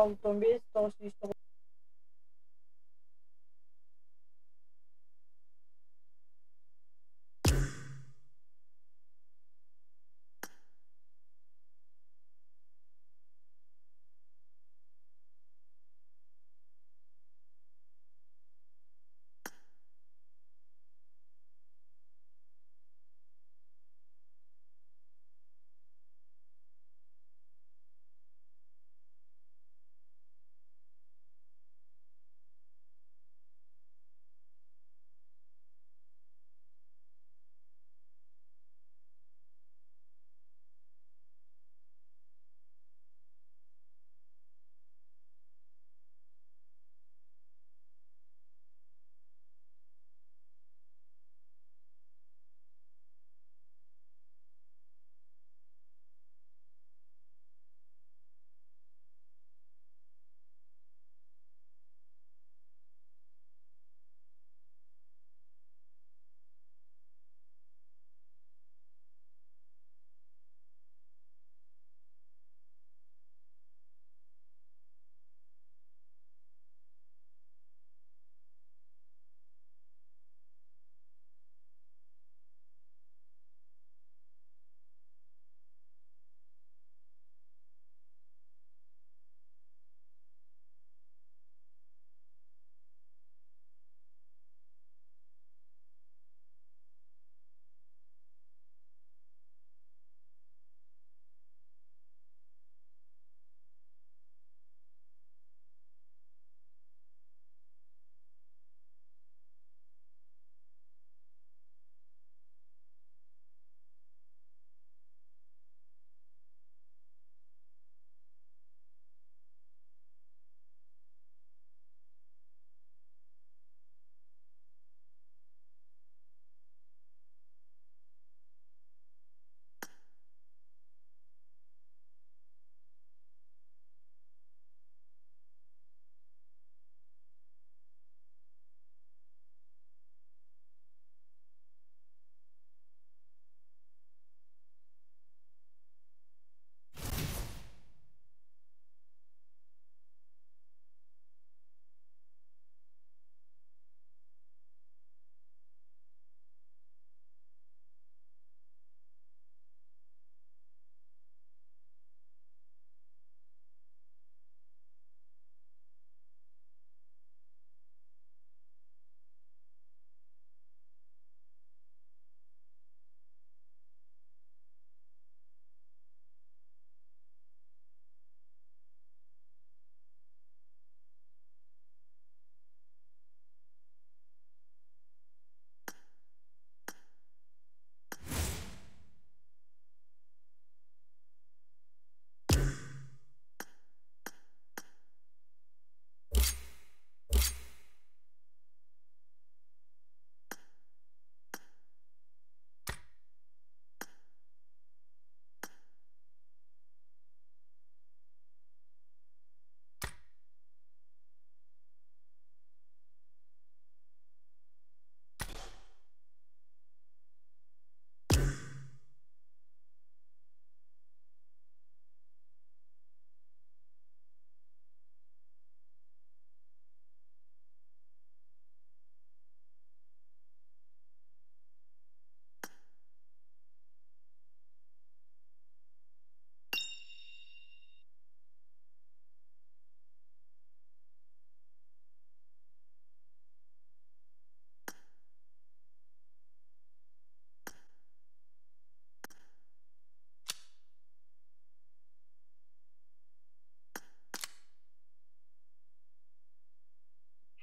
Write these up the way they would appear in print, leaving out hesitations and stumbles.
65 909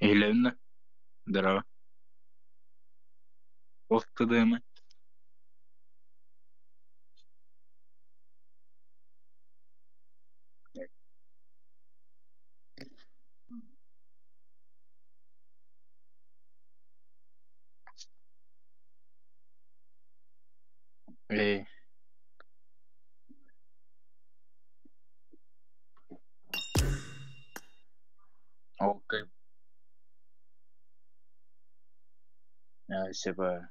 Иһилэбин Здорово. Туох тыдыамай? Ээ, ok, se va.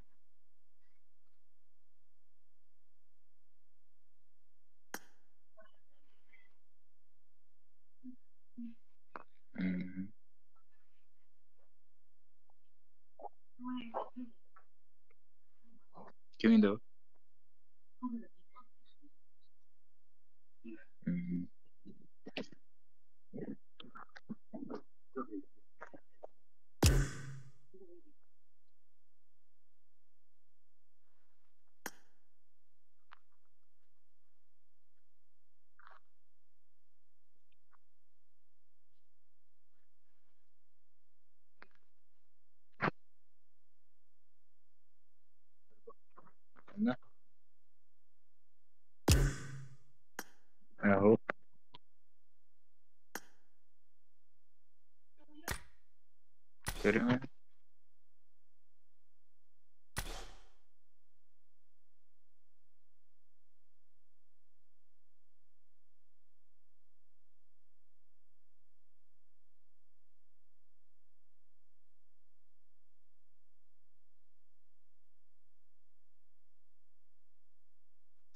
Кимий доо? М, Ханна? Аһо. Көрүҥ.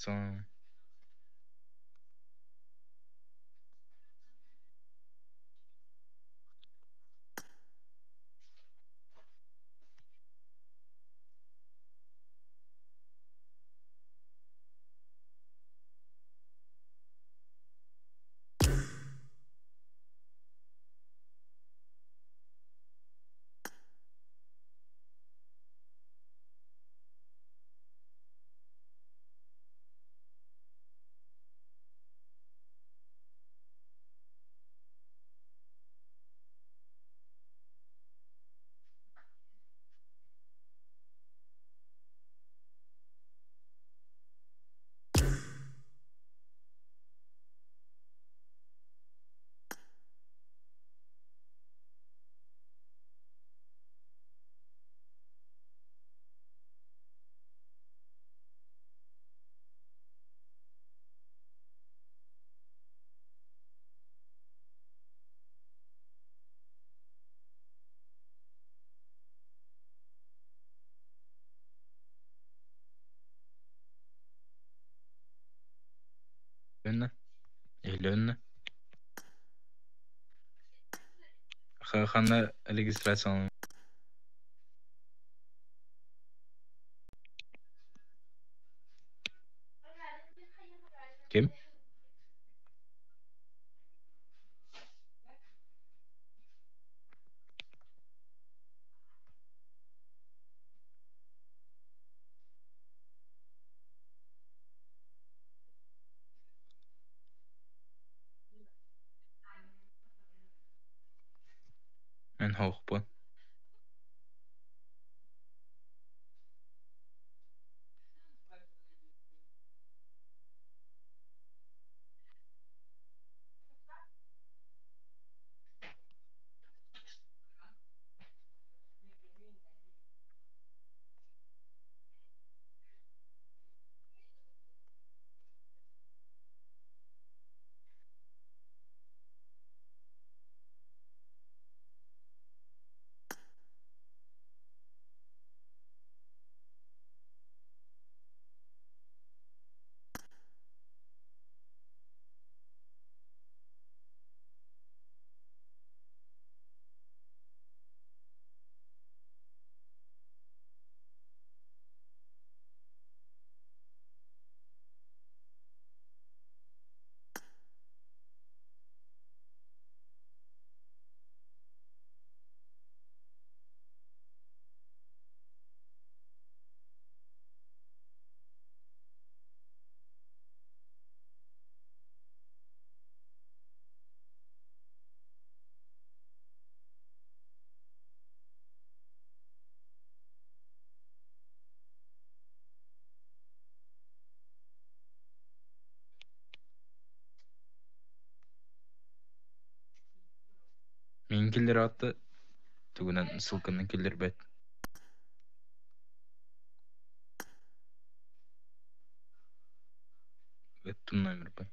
Son. Иһилиннэ? Ханна регистрацияланан Ким? Мин суохпун. Мин киллэр аатта тугунан ссылканан киллэрбэт. Ыттым номербын.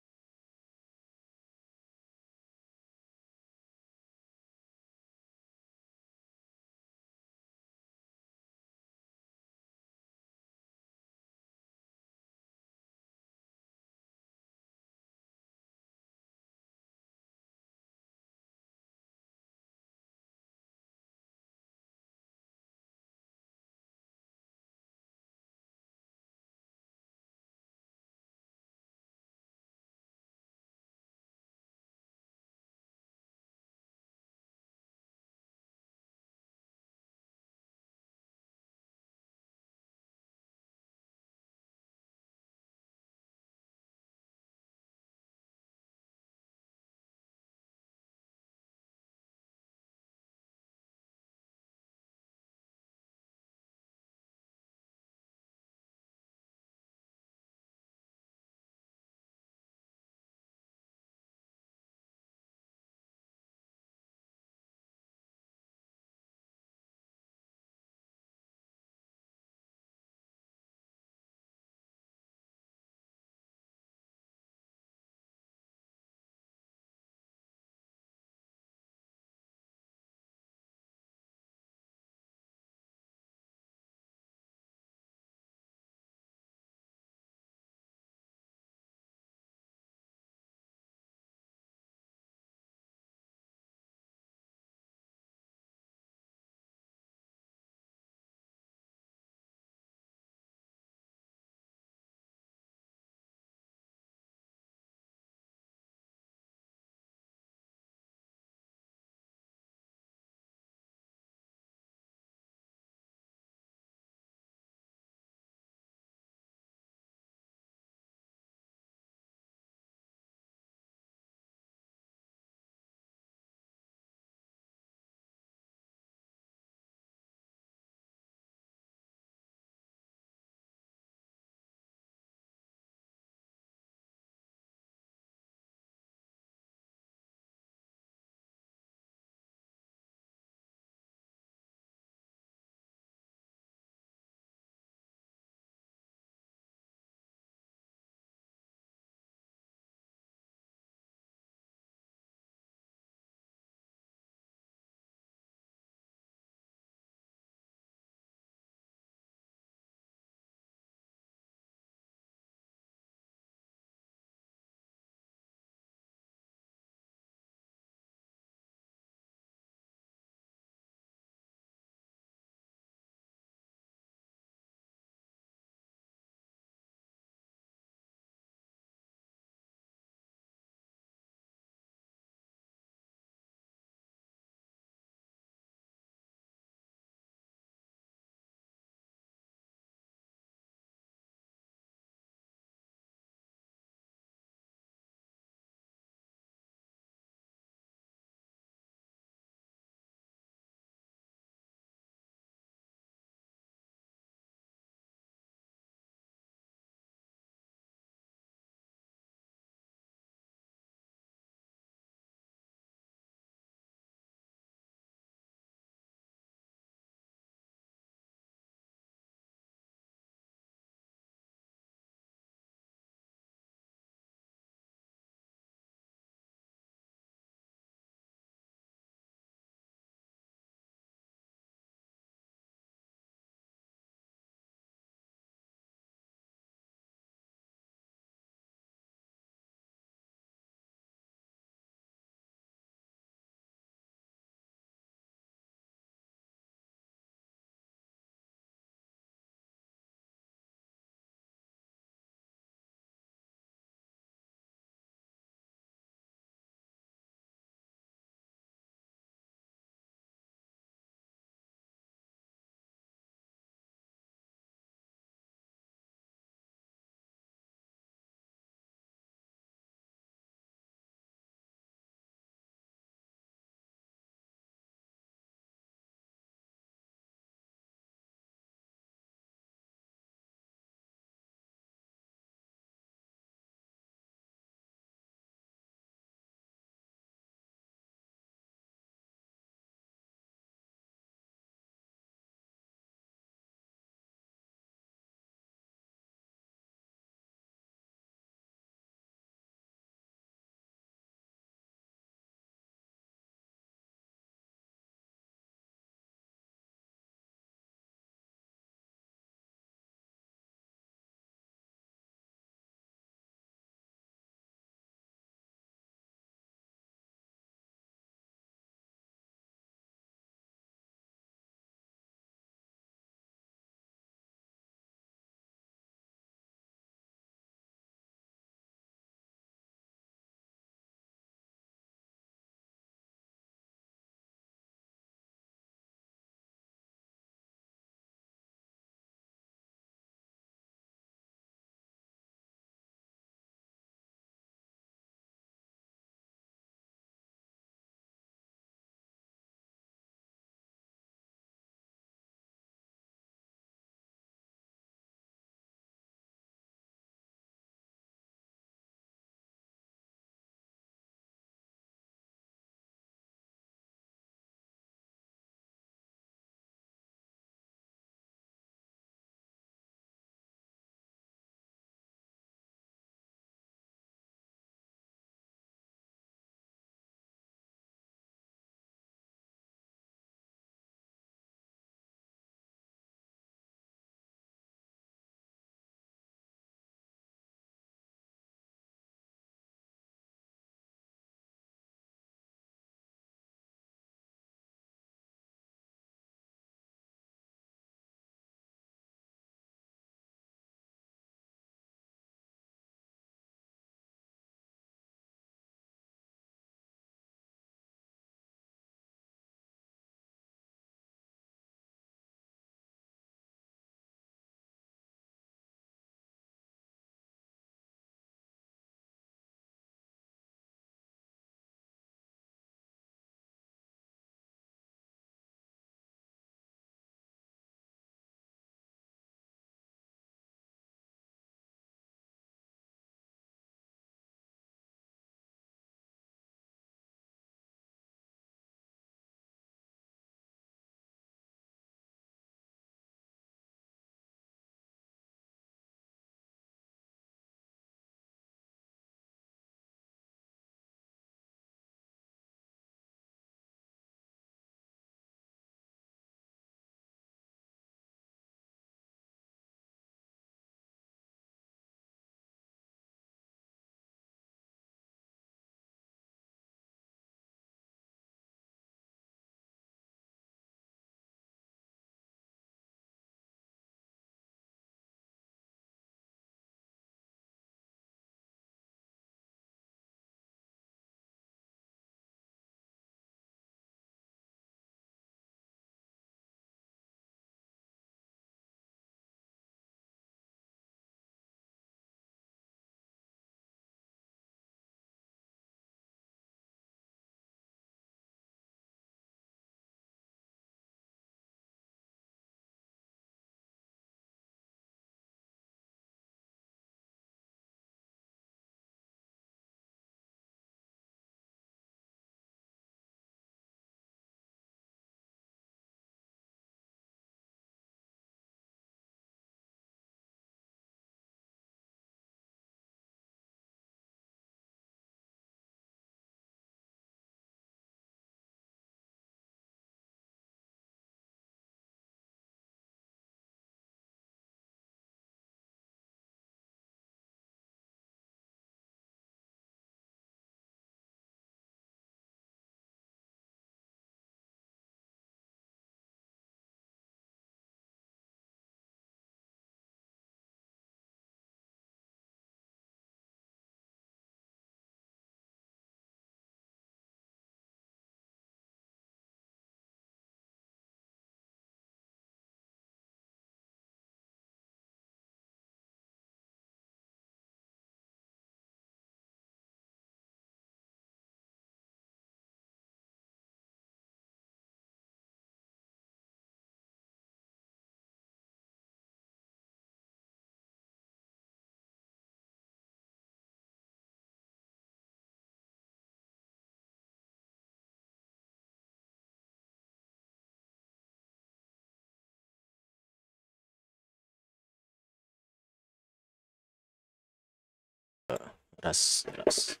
Раз, раз.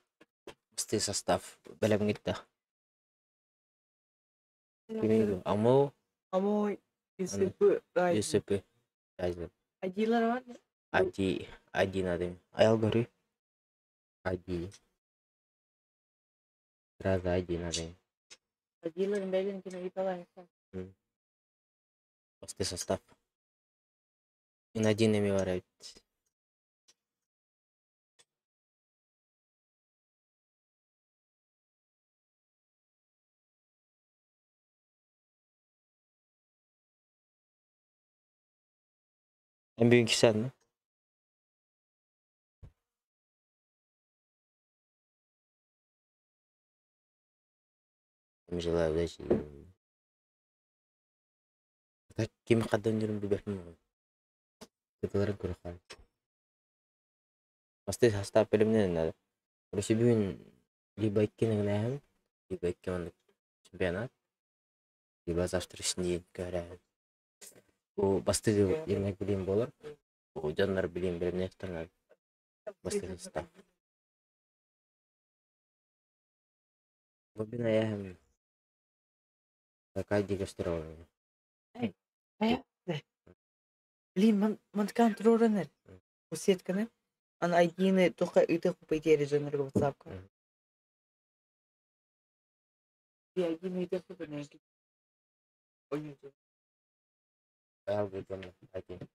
Бастыы состав бэлэмҥитте. Кимий Амо, Amo Yusufu Rising. Юсупы, Райзен. ID'ler var mı? ID, ID надо. Аял говорю. ID. Сразу ID надо. ID'lerin belirgin ayıp Бастыы состав. Один эми бар эбит. En büyük sen mi? Желаю удачи. Так ким каддан билбэппин. Кытыларын көрө. Бастыы состав бэлэмнэн надо. Короче, бүгүн либо икки нагнаһым, либо икки маннык чемпионат, либо завтрашний день көрәһин. Бу бастыы ермек билим болар. Бу дьоннор билим бэлэмнэхтэр бастыы состав. Бу бин аяһым. Такая дигестер Блин, man kan туруоран Бу сетканы. Ан ID-ны тоха ыты хупай дьоннорго WhatsApp-ка. ID-ны ыты хупай Ойнуу. Аял бу ID.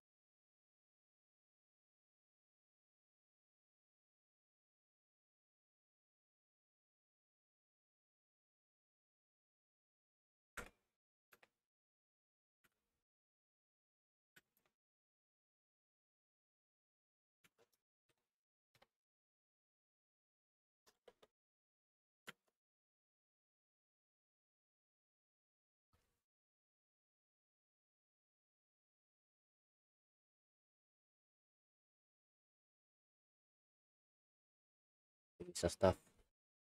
Состав.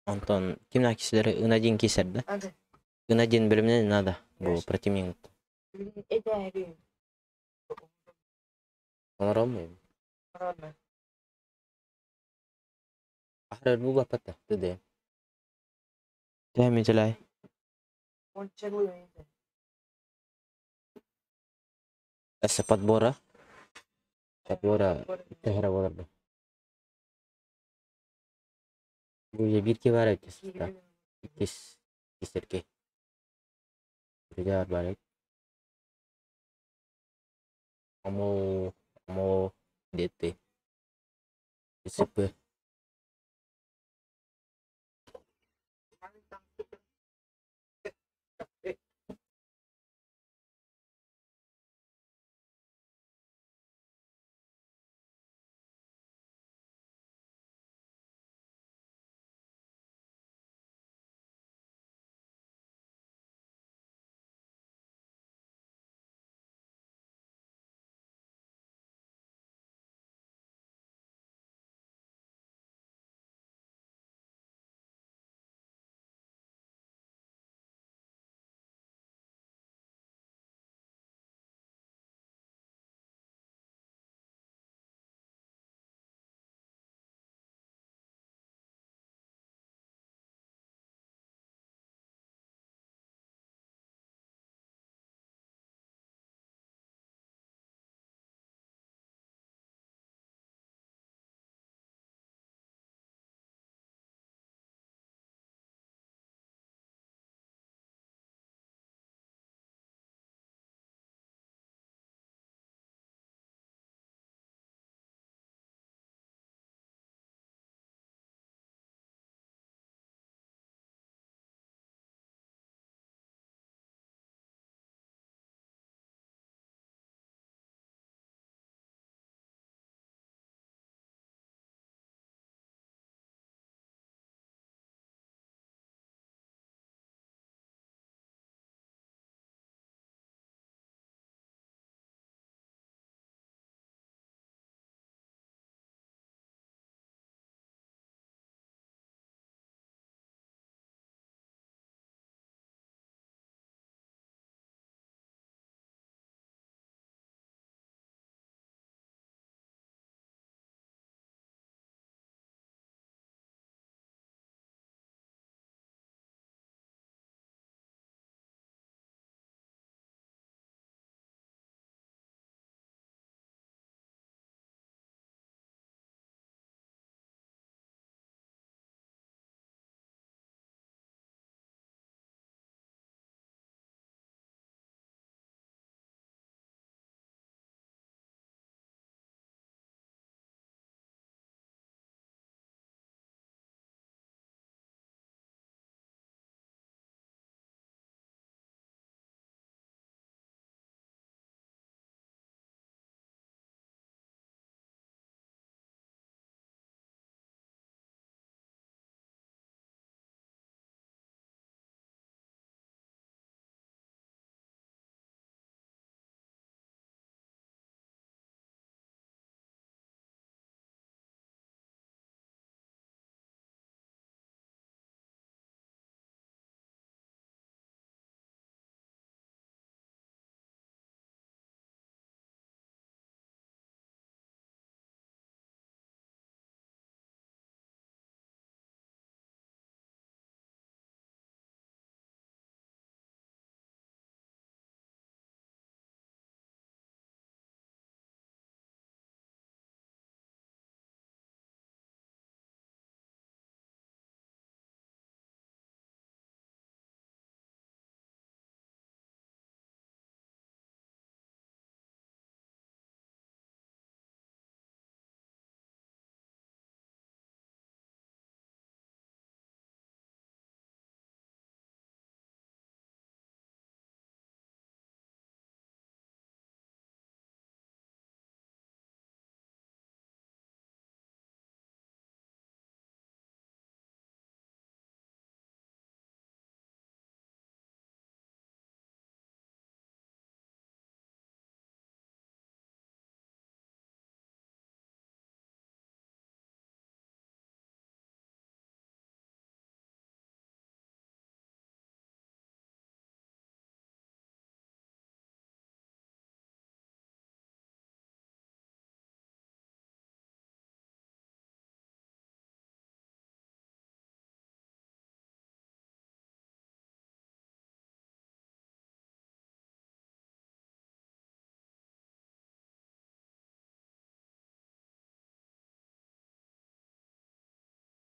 Антон, ким кисилери ын кисер да? Аны. Ын один бэлэмнэн надо. Бу противник. Эдээри. Онором. Рано. Ахрар бу бапата. Тыды. Тәме желай. Ончалыы. Эссе подбора. Подбора тэхера болар бу. Бу же бир ки бар эти состав. Иккис кисерке. Бире бар. Амо амо дете. СП.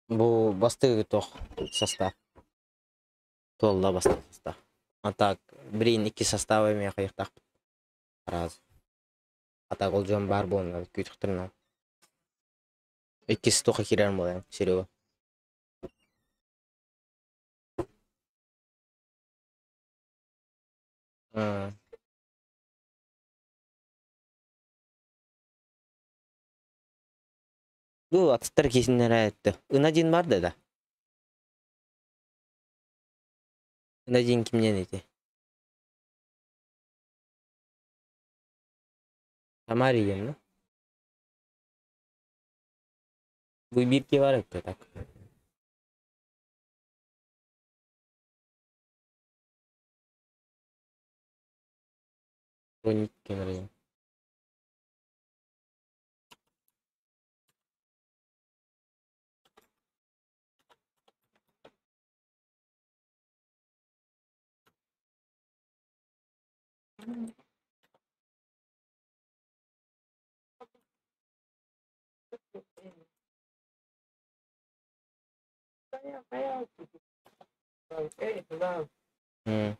Бу бастыгы тох состав. Туолла бастакы состав. А так, блин, икки состава эмиэ хайыахтаахпыт. Раз. А так ол дьон баар буолан күүтүхтэринэ. Иккис туха киирэр буолан Серега. Бу атыттар киисиннэрэ этте. Ына диэн бар да да. Ына диэн кимнен ити? Тамари диэн ну? Бу биир киһи бар этте так. Тоник кемер М.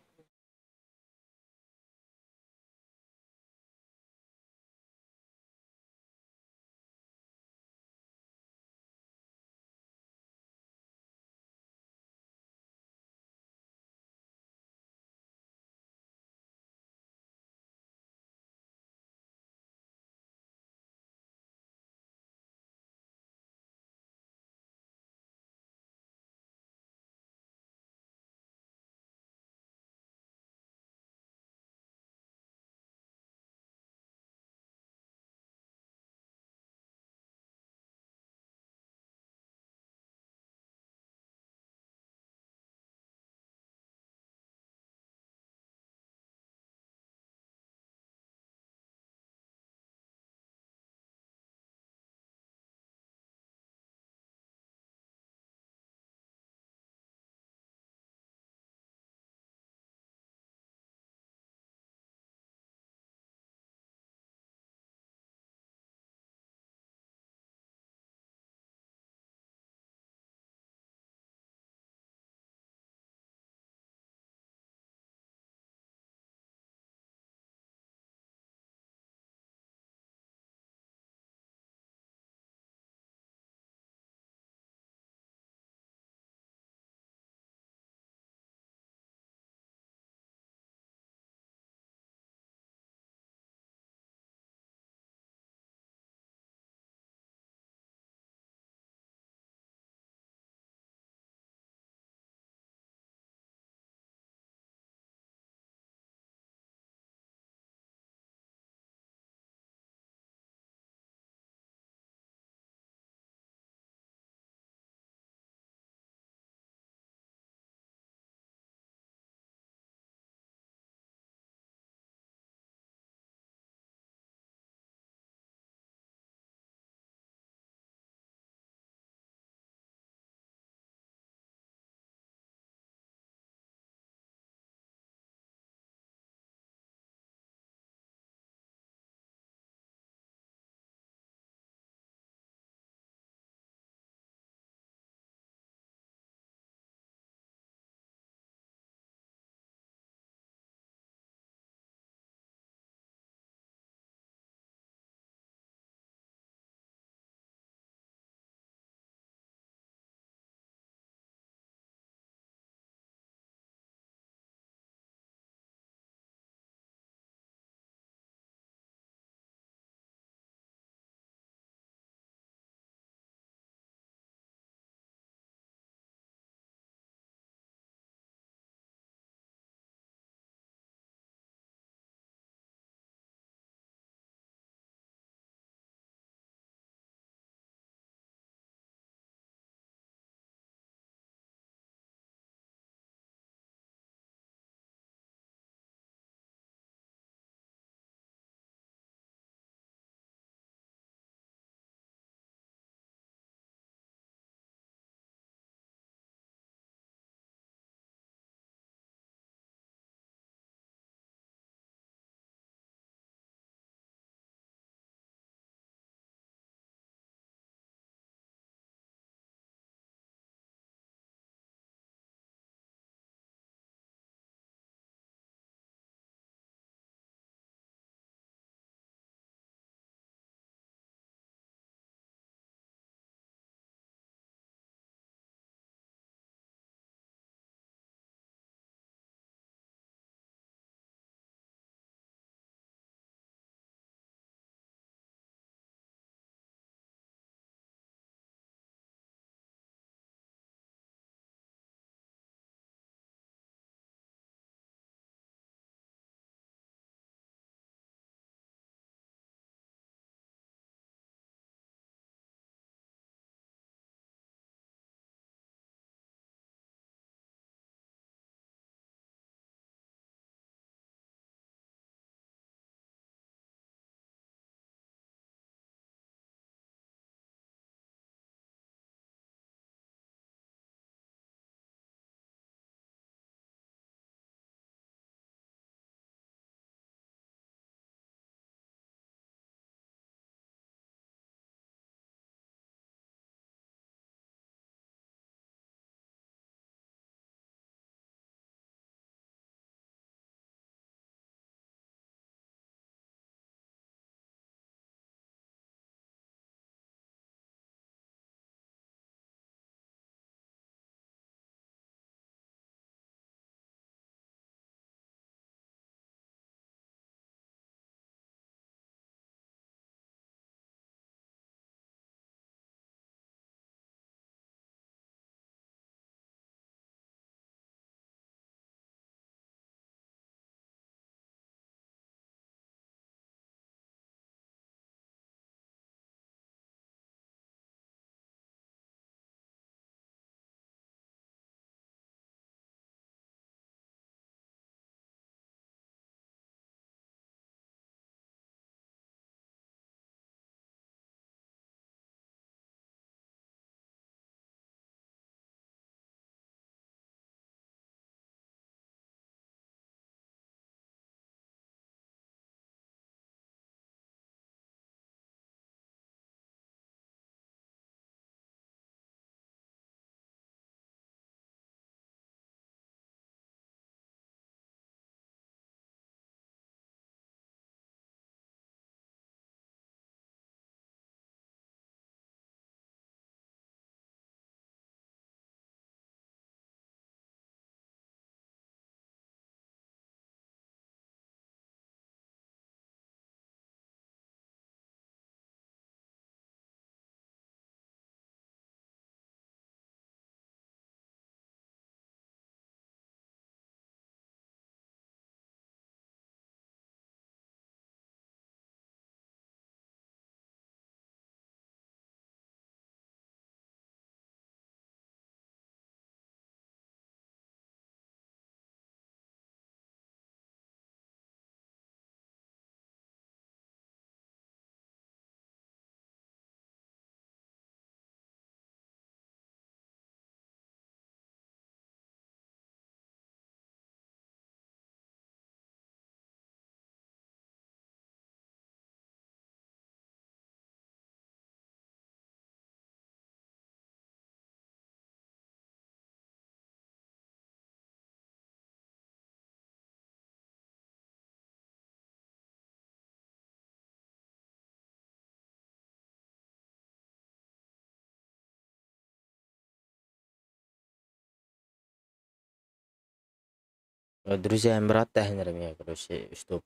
Друзьям брат тэһинэр эмиэ, короче, чтоб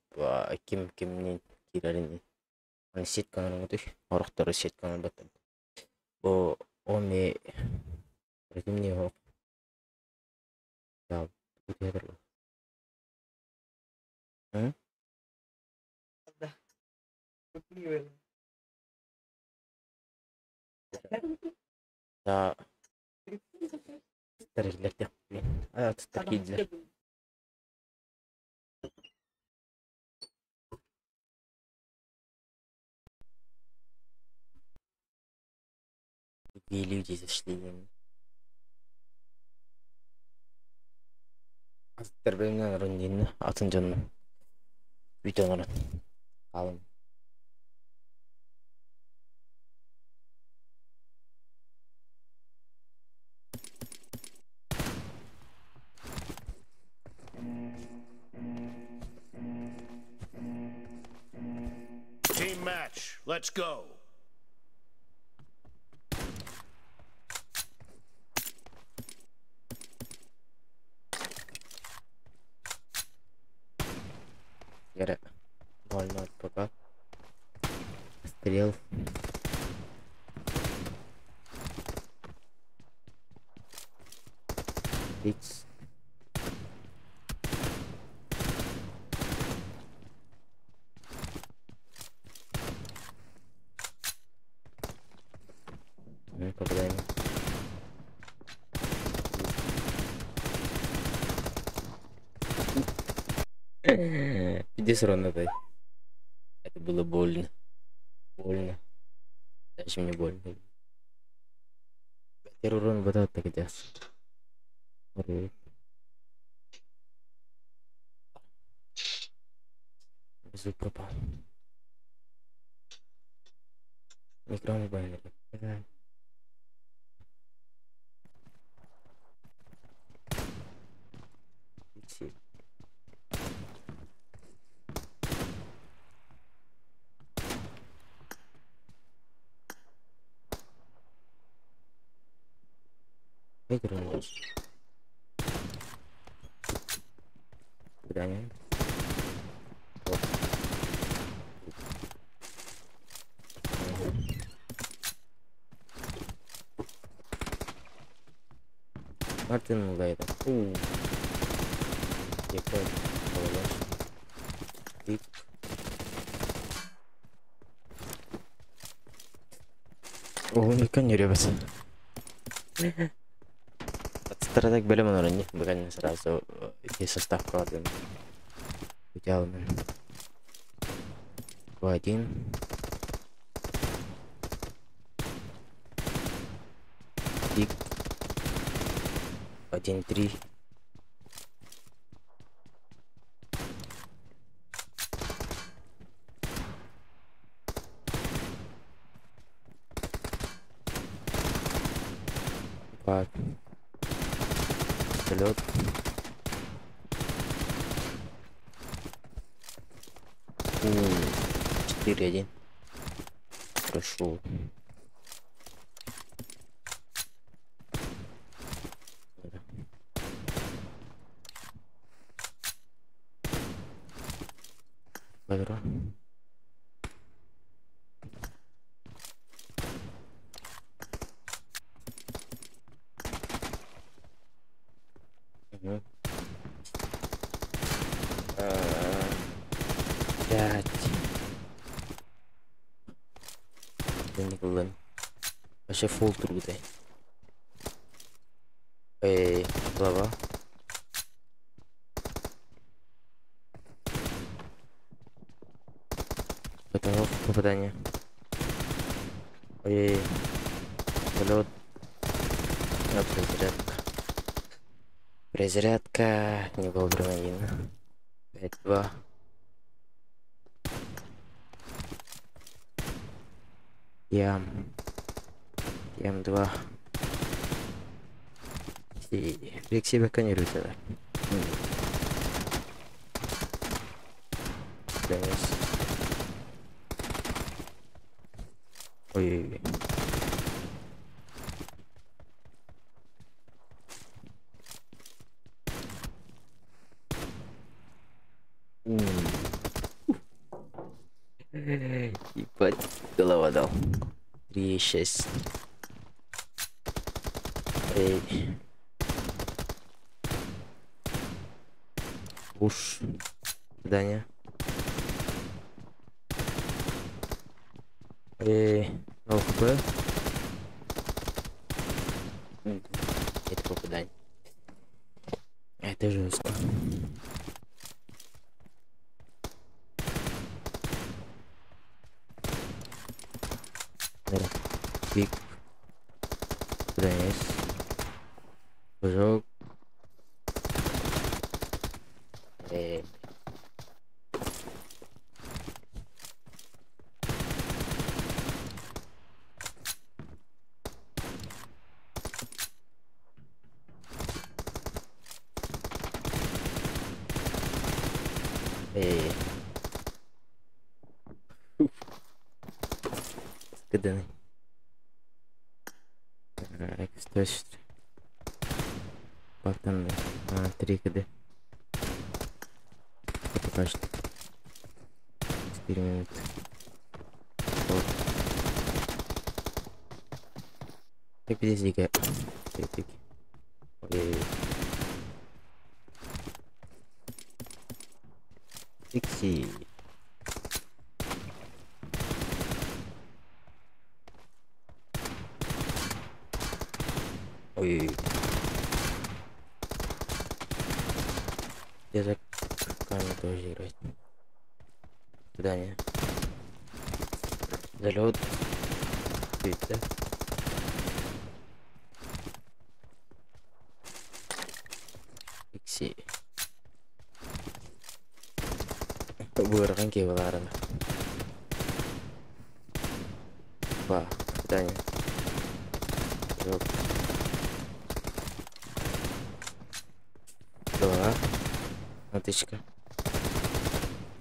ким кимниин киирэрин аны сетка оҥоруҥҥутуй, орохтору сетка оҥорботтор. Бу оми кимни оһох Да. Да, Аттар киирдилэр. Другие люди зашли. Аттар бэйэмнэн орон диэннэ атын дьонно бүтэн орон хаалым. Team match. Let's go. Гера 0-0 пока. Стрел. Икс. Попадаем. Иди срон опять. Это было больно. Больно. Дальше мне больно. Первый урон вот так где. Звук пропал. Микрофон баннер. Выигрываешь. Задание. Вот. Мартин Лейдер. О, не ребят. Стратег бэлэм онорон бүгэн сразу ити состав кладем. Идеально. 2-1. Пик. 1-3. Так. Лед. 4-1. Хорошо. Добро. Угу. 5. Не Вообще фул труды. Эй, голова. Потолок попадание. Ой, полет. Перезарядка. Перезарядка. Не вовремя видно. 5-2. Ям. Ям-2. И себя конирует. Ой-ой-ой. Ебать, голова дал. 3,6. Эй. Уж. Задание. Эй, 0 хп. Это попадание. Это жестко. Пик. Куда есть? Прыжок. Эй. Эй. Скиданы. X104. Бактан 3 КД. Пока что. 4 минуты. Вот. Так, подожди-ка. Ой. Фикси. Ой. Я за камеру тоже играть. Куда не? Залет. Да? Фикси. Буырған кейбаларын. Ба, куда не? Жоқ. Два. Натычка.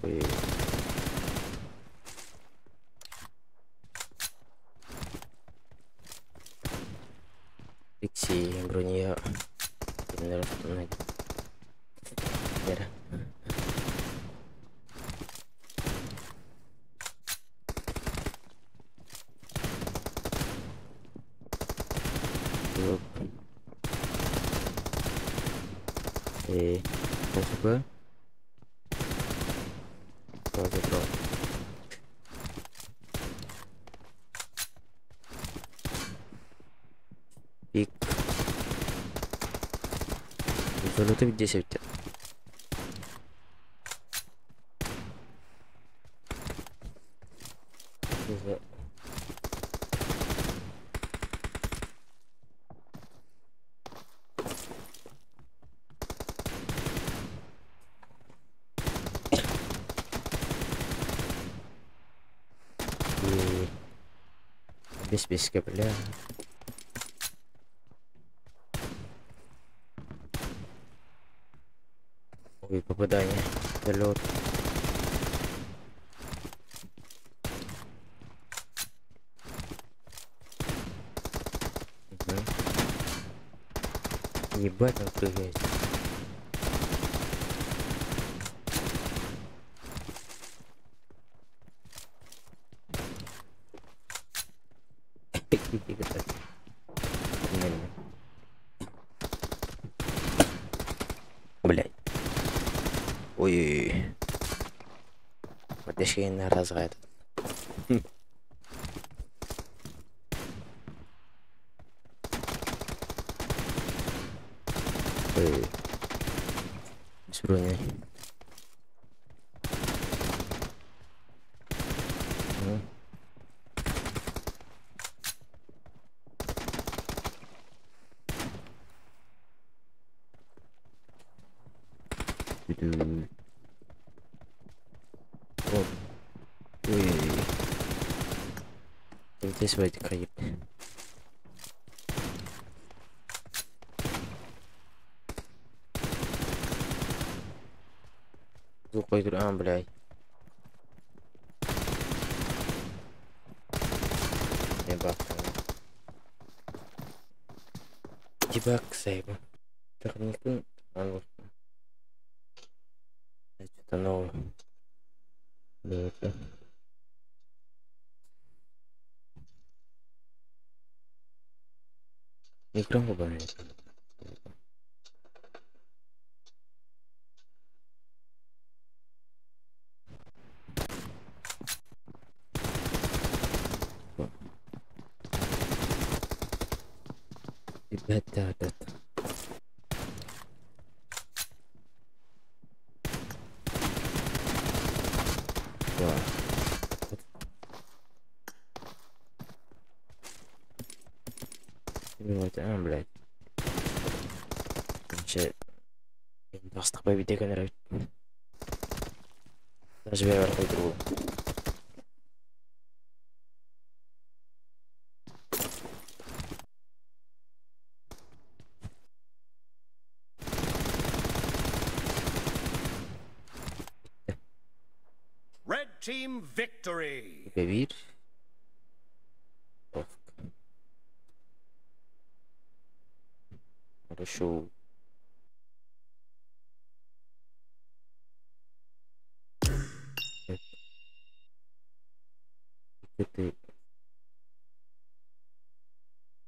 Ой. Фикси, броня. ХП. Забрал. Пик. Залеты 10. Без бля. Ой, попадание. Залет. Угу. Ебать, он прыгает. Блять. Ой. Вот на разгад. Ой. С броней. Вот. Ой. Здесь войти каип. Звук, а, блядь. Не бак. Дебаг сейва. Технику. Что-то новое. Да, это. Громко говорит. Ребята, этот. Да. Вот, а, блядь. Вообще, Бастықпай бит экен. Даже бер койдуру. Red team victory. Бир. Хорошо. Это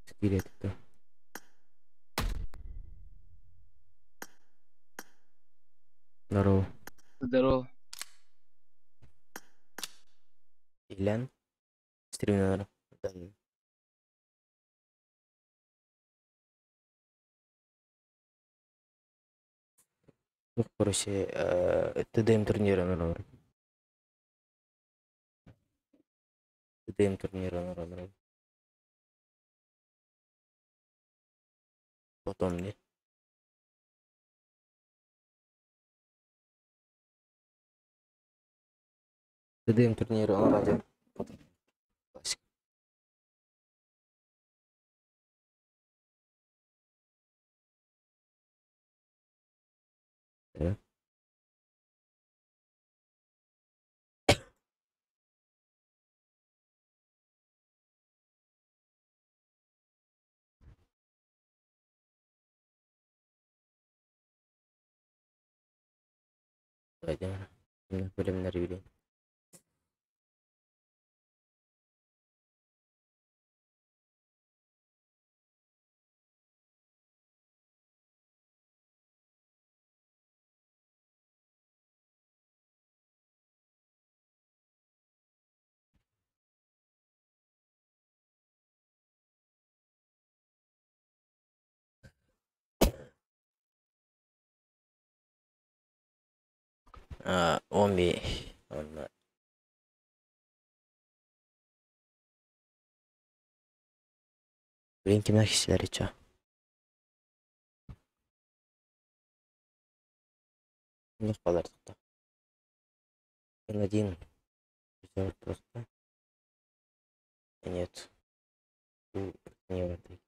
скелет-то. Здорово. Здорово. Ильян. Стрим, наверное. Да. Ну, короче, ТДМ турнира, наверное. ТДМ турнира, наверное. Потом не. ТДМ турнира, радио. Потом. Классика. Да. Давайте. Bölümleri bileyim. 11 онно Блин, кимнәр кешеләр ичә? Не калар тукта. Один. Просто. Нет. Не в этой.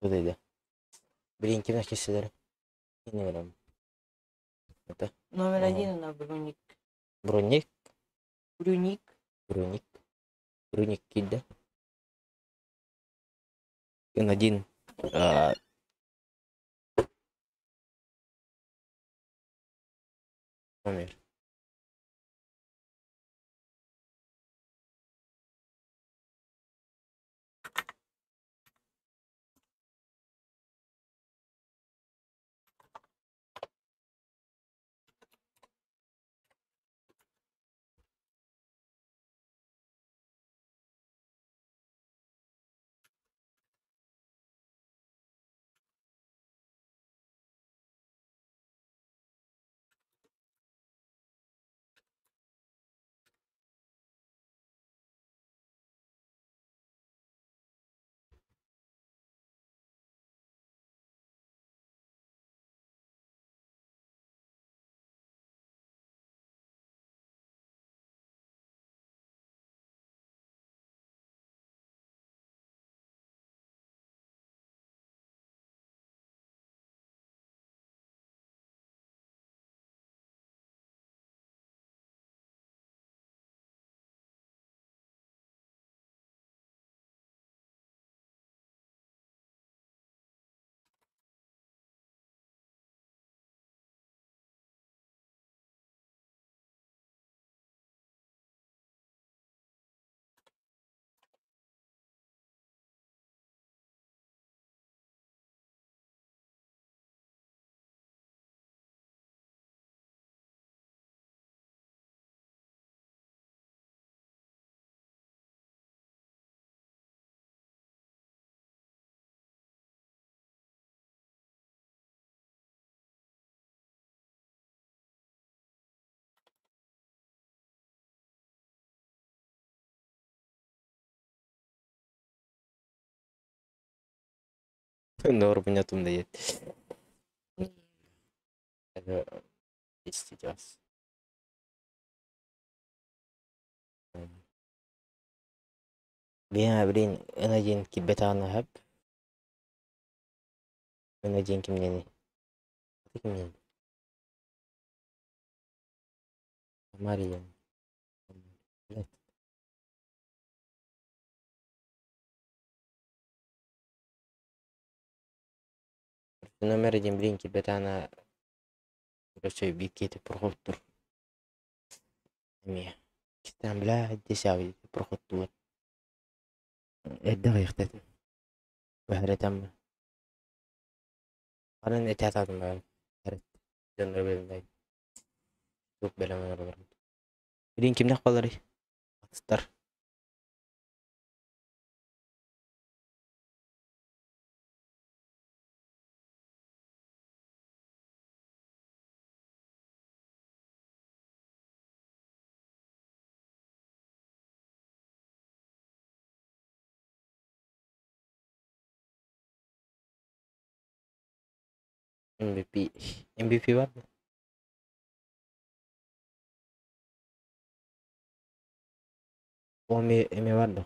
Bu dedi. Блин, кимнәр кешеләр? Не беләм. Это Номер Ага. один она Бруник. Броник, Брюник. Броник. Броник килде. N1. А, номер. Норм нету дает. Это сейчас. Блин, блин, эн один кибетаана хап. Эн один кимнени. Кимнени. Мария. Блядь. Номер один, блин, кибетаана. Короче, бикети прохоттур. Эми. Китан, блядь, десяви прохоттулар. Эрдэ ыйыхтатым. Бэһэрэтэммэ. Арын этэ атаатым баар. Эрет. Дьоннор бэлэмнэй. Тук бэлэмнэр олорбут. Билин кимнэх баларый? Атыстар. MVP. MVP var mı? O M var da.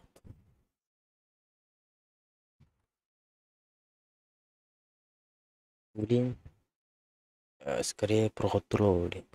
Блин. Скорее проходтуро, блин.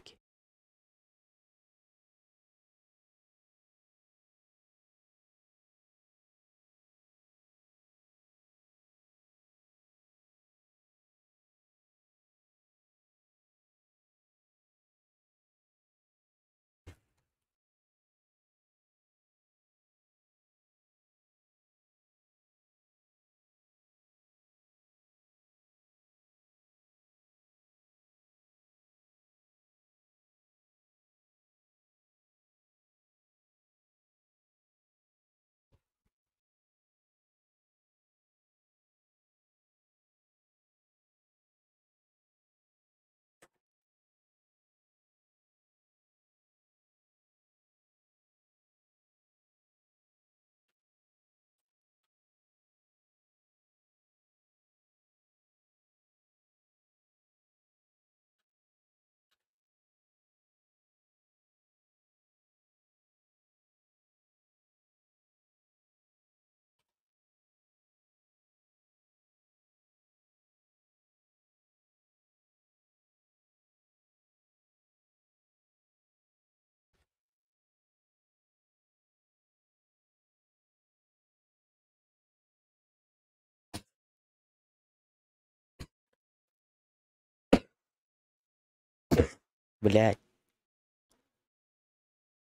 Блядь.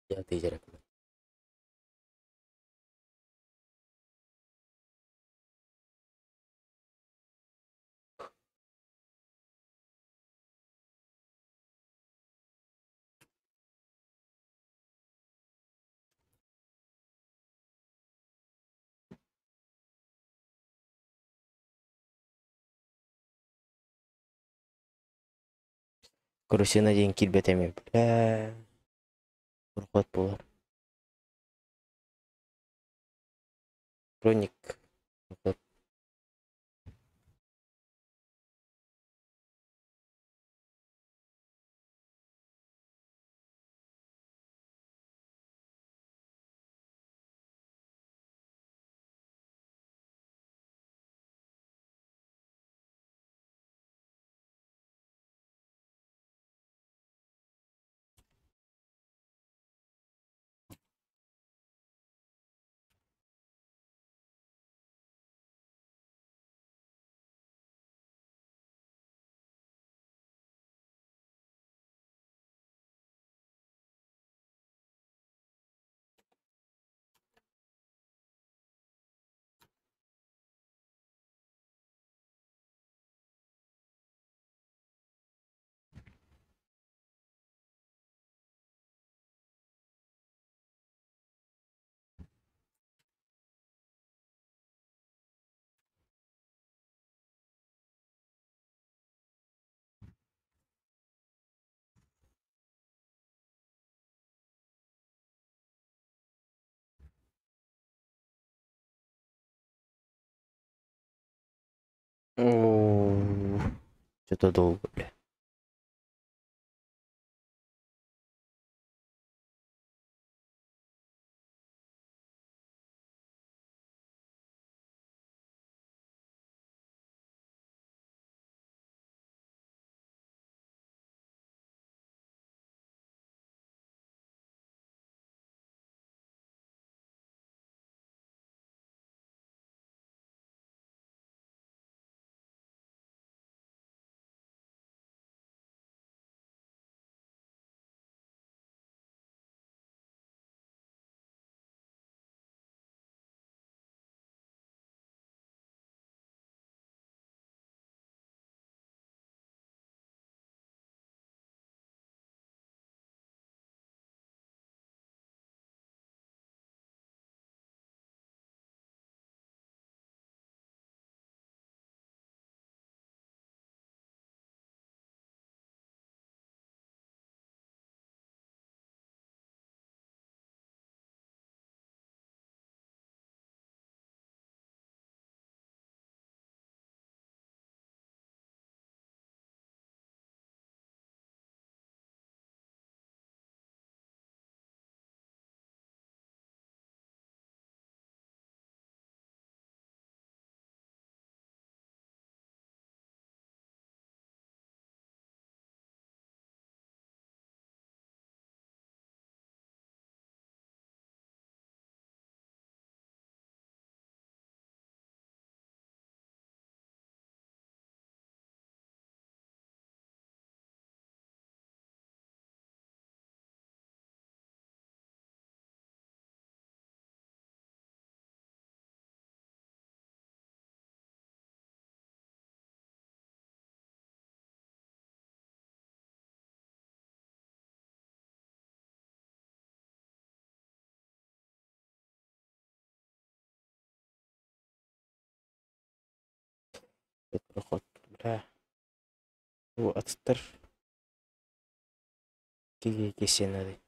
Я ты жереп. Короче, на день килбетеме. Бля. Проход булар. Хроник. Проход. О, что-то долго, бля. Проход, бля. Бу атыттар киһи кисиэнэри.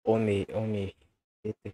Оми, оми, это.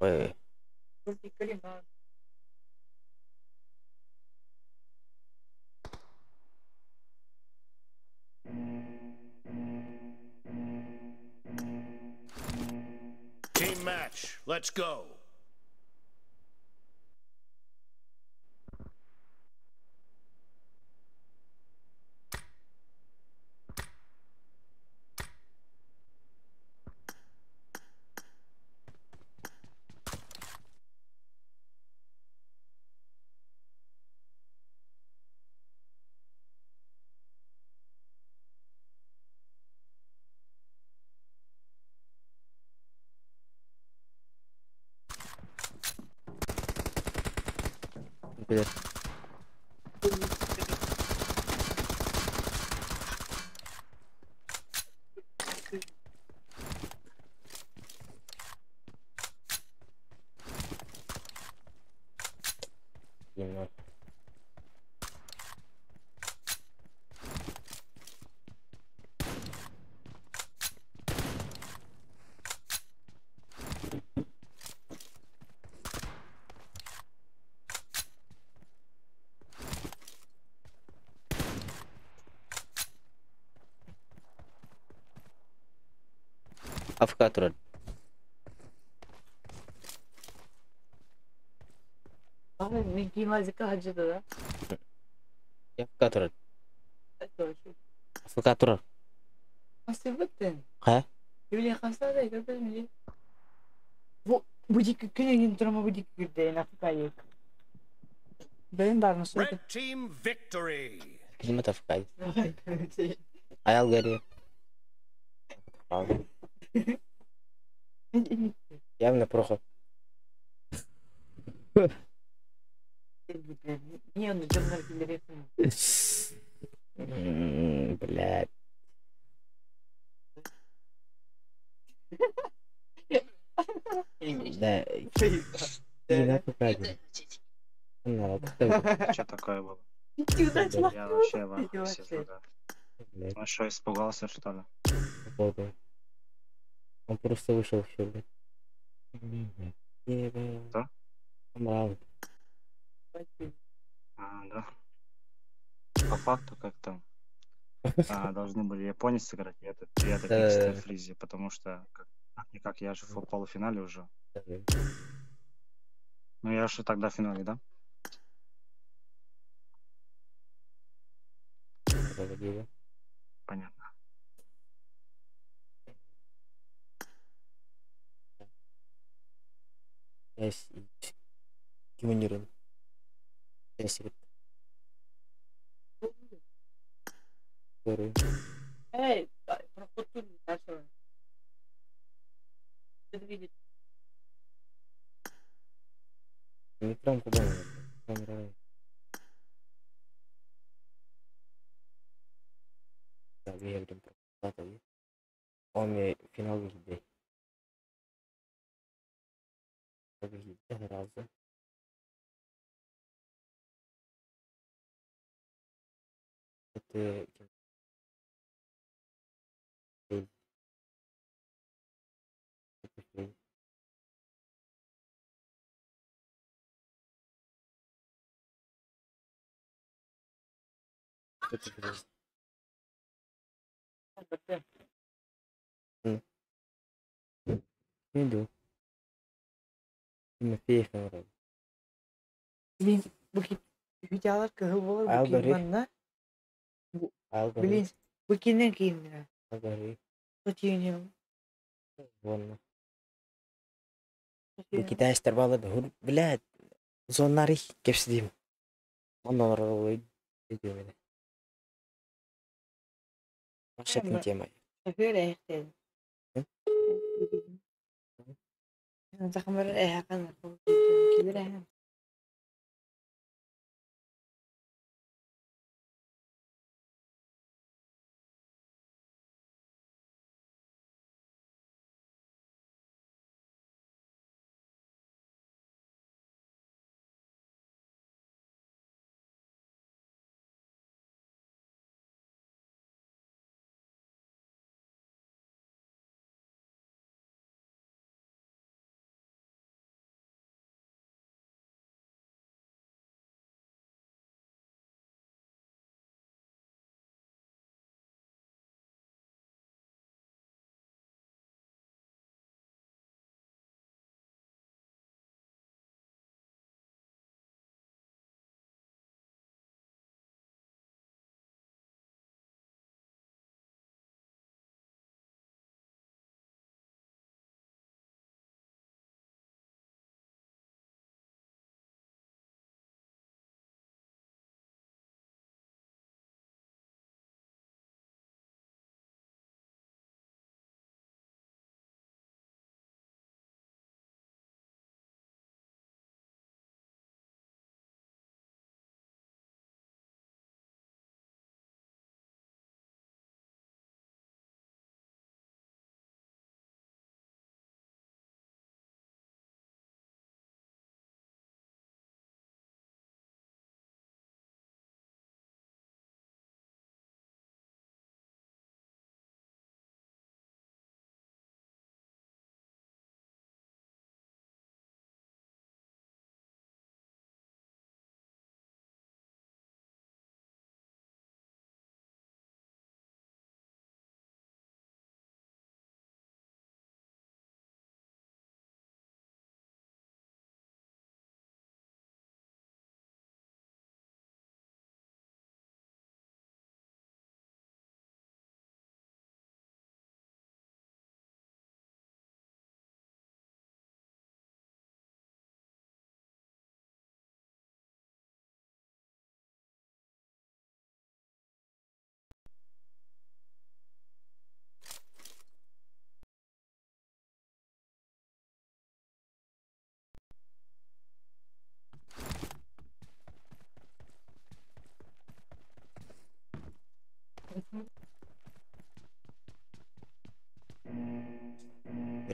Ой. Team match. Let's go. Билэр. Кино. АФК турар. Мин кимазика хаджыда да. АФК турар. АФК турар. Асыбыттын. Ха? Юлия хамсада көрбөдүм. Бу бу дики күнүгүн турама бу дики күрдейин Африка. Бэйин бар мısın? Red team victory. Килимет АФК. Аял гори. Явно проход. Не, он жамнар килери. Блядь. Да. Кина АФК. Ну, Что такое было? Я вообще в ахуе сижу, да. Блядь, Он что, испугался, что ли? походу. Он просто вышел все, блядь. Что? Раунд. А, да. По факту, как там, должны были японец сыграть, и этот Да. Xter Фризи, потому что как-никак я же в полуфинале уже. Ну, я же тогда в финале, да? Понятно. Я кимонирую. Я себе. Эй, проход тут дальше. Не прям куда надо. Да, выиграем. Он мне финал выиграет. Раза. Это Иду. Тимофеев, наверное. Блин, бу видеолар кыһыл болар бу Алгоритм. кийин Алгоритм. Блин, бу кинен кийин Алгоритм. Хотиюнем. Вон. Бу китайстар балады. Блядь. Зоннары кепсидим. Оннан олай дедим. Машатын тема. Шофер эхтен. Захамар эхакан килер эхэн.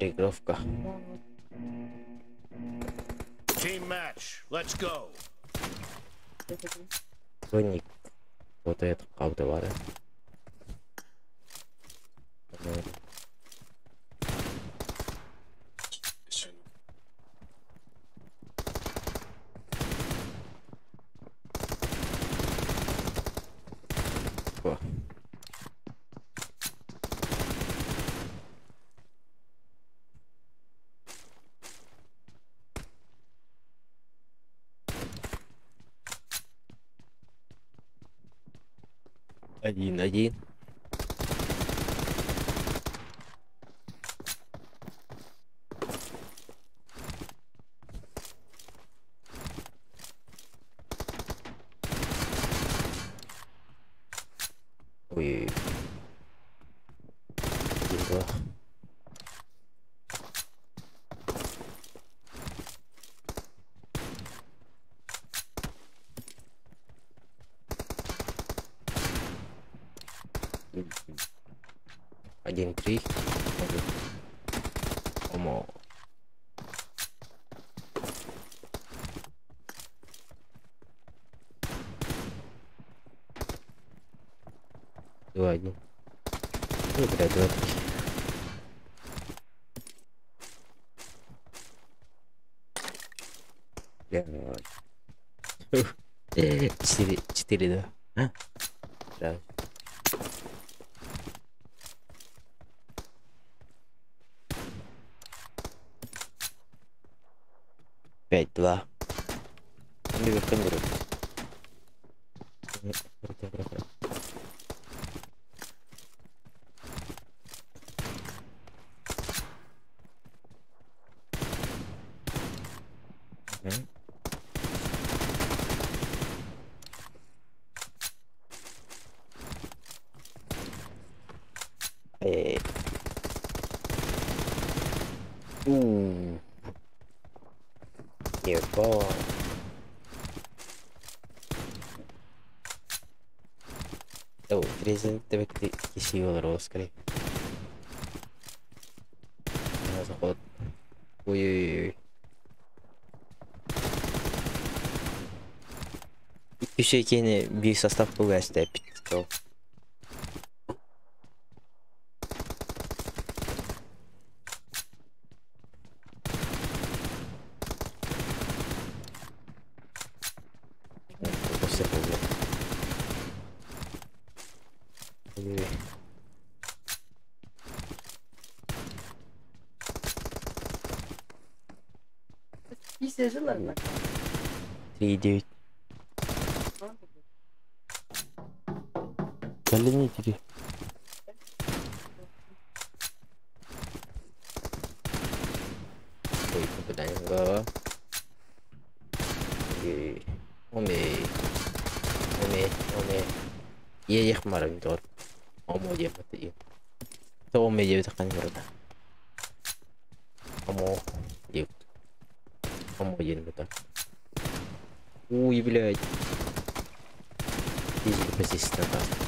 Переигровка. Team match. Let's go. Соник. Вот это правда вара. Один, один. Ой. Один, два. Один, три. Омо. Два, один. Ну, бля, два, три. Бля. Четыре, четыре, да. Да. Пять, два. Ooh. Ебать. О, 39 кисило скорее. Заход. Ой-ой-ой. Еще кені bir состав кылгасты опять. 3,9. Блин, три. Ой, попадание в голова. Омей. Омей, омей. Ех марым дор. Омо деп атты. То омей деп таққан барда. Омо деп. Омо деп так. Ой, блядь. Здесь позиция надо.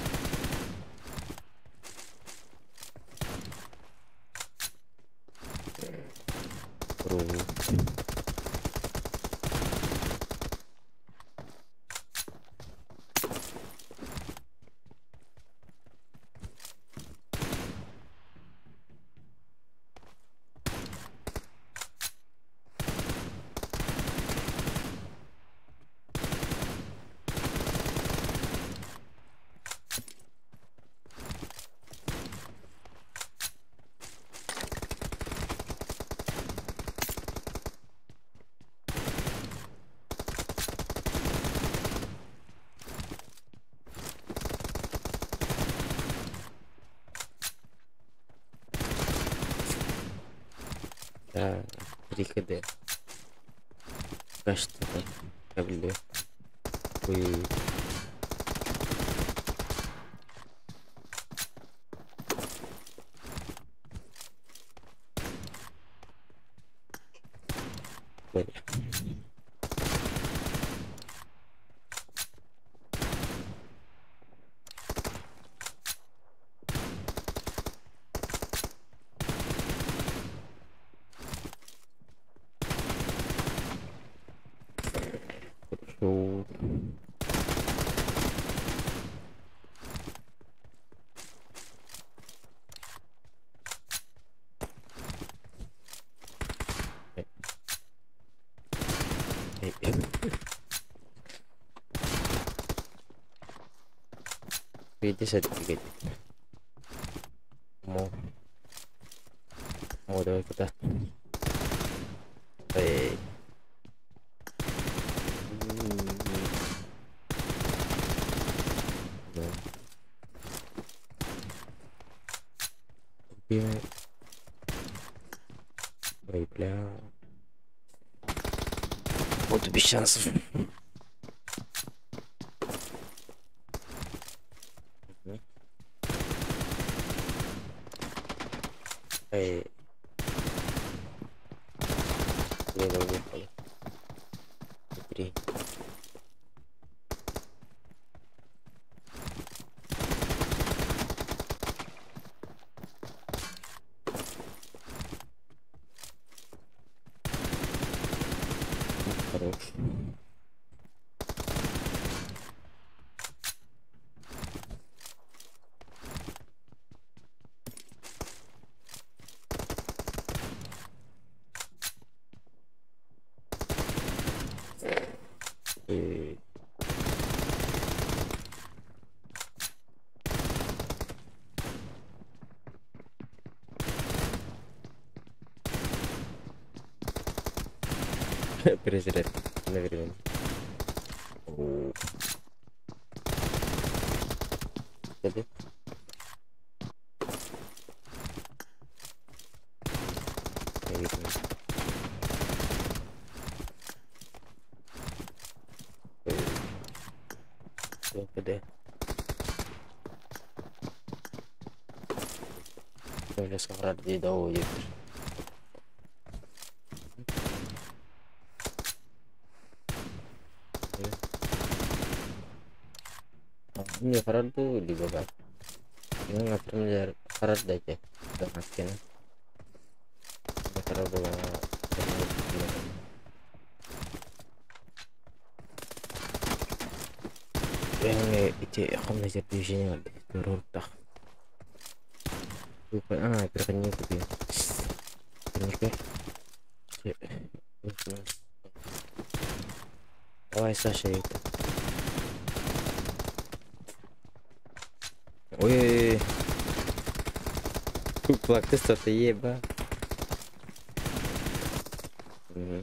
Да, 3 КД. Что так? Ой. Ой. 50 эти. Мо. О, давай куда? Эй. Да. Убивай. Ой, бля. Вот без шансов. Мгм. Эй. Блин, уехали. Три. Хорош. Эй. Перезаряд одновременно. О. Ходи. Наверное. ЛПД. Өлө саҕарар дии да оо диэбитэр. Не харар бу либо бар. Мен например харар дайте. Дамаскена. Харар була. Эң ити хамна движение туруртах. А, переходник купил. Давай, Саша, это. Ой-ой-ой. Куплак, ты что-то еба. Угу.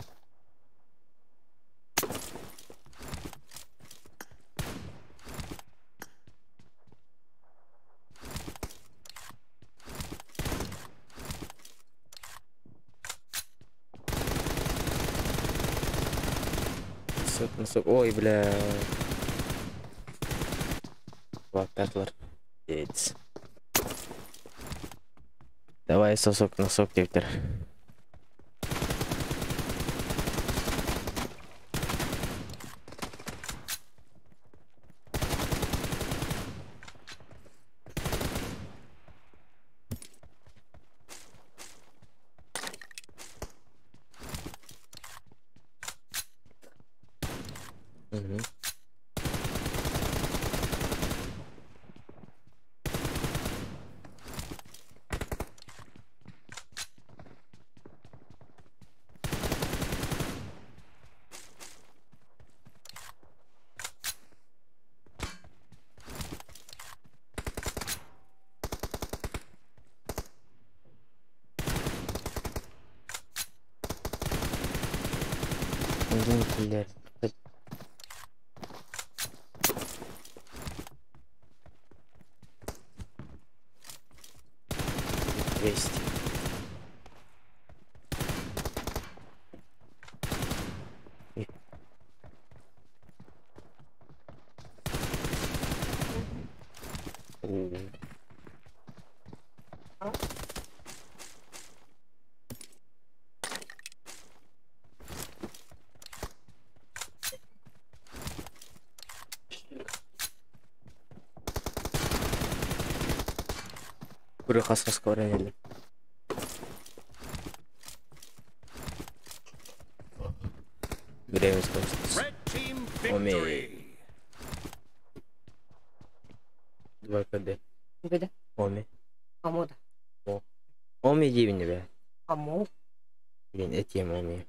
Носок. Ой, бля. Пятлар. Давай сосок, носок, диэбиттэр. Угу. Один киллер. 200. Куры хас-хас көренелі. Время закончилось. Red team Оме. victory. 2 КД. Беде. Оме. Амода. Оме диибин бе. Амо. Блин, этием оме.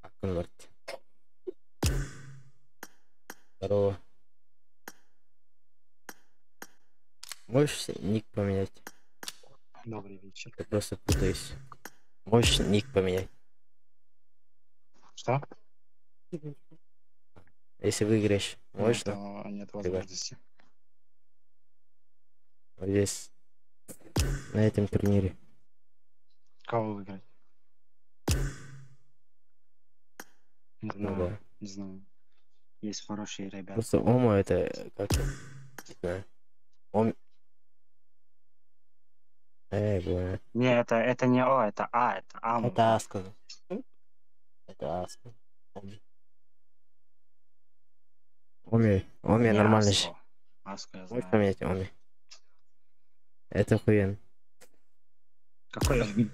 Акын барт. Здорово. Можешь ник поменять? Добрый вечер. Я просто путаюсь. Можешь ник поменять? Что? Если выиграешь, Нет, можно? нет возможности. Вот здесь, на этом турнире. Кого выиграть? Не Ну знаю, да. не знаю. Есть хорошие ребята. Просто Ома это как не знаю. Ом... Эй, бля. Не, это не О, это А, это Ам. Это А сказал. Это А сказал. Оми. Оми, Оми Не нормально же. Аско. Аско я Можешь знаю. поменять Оми? Это охуенно. Какой? Окей.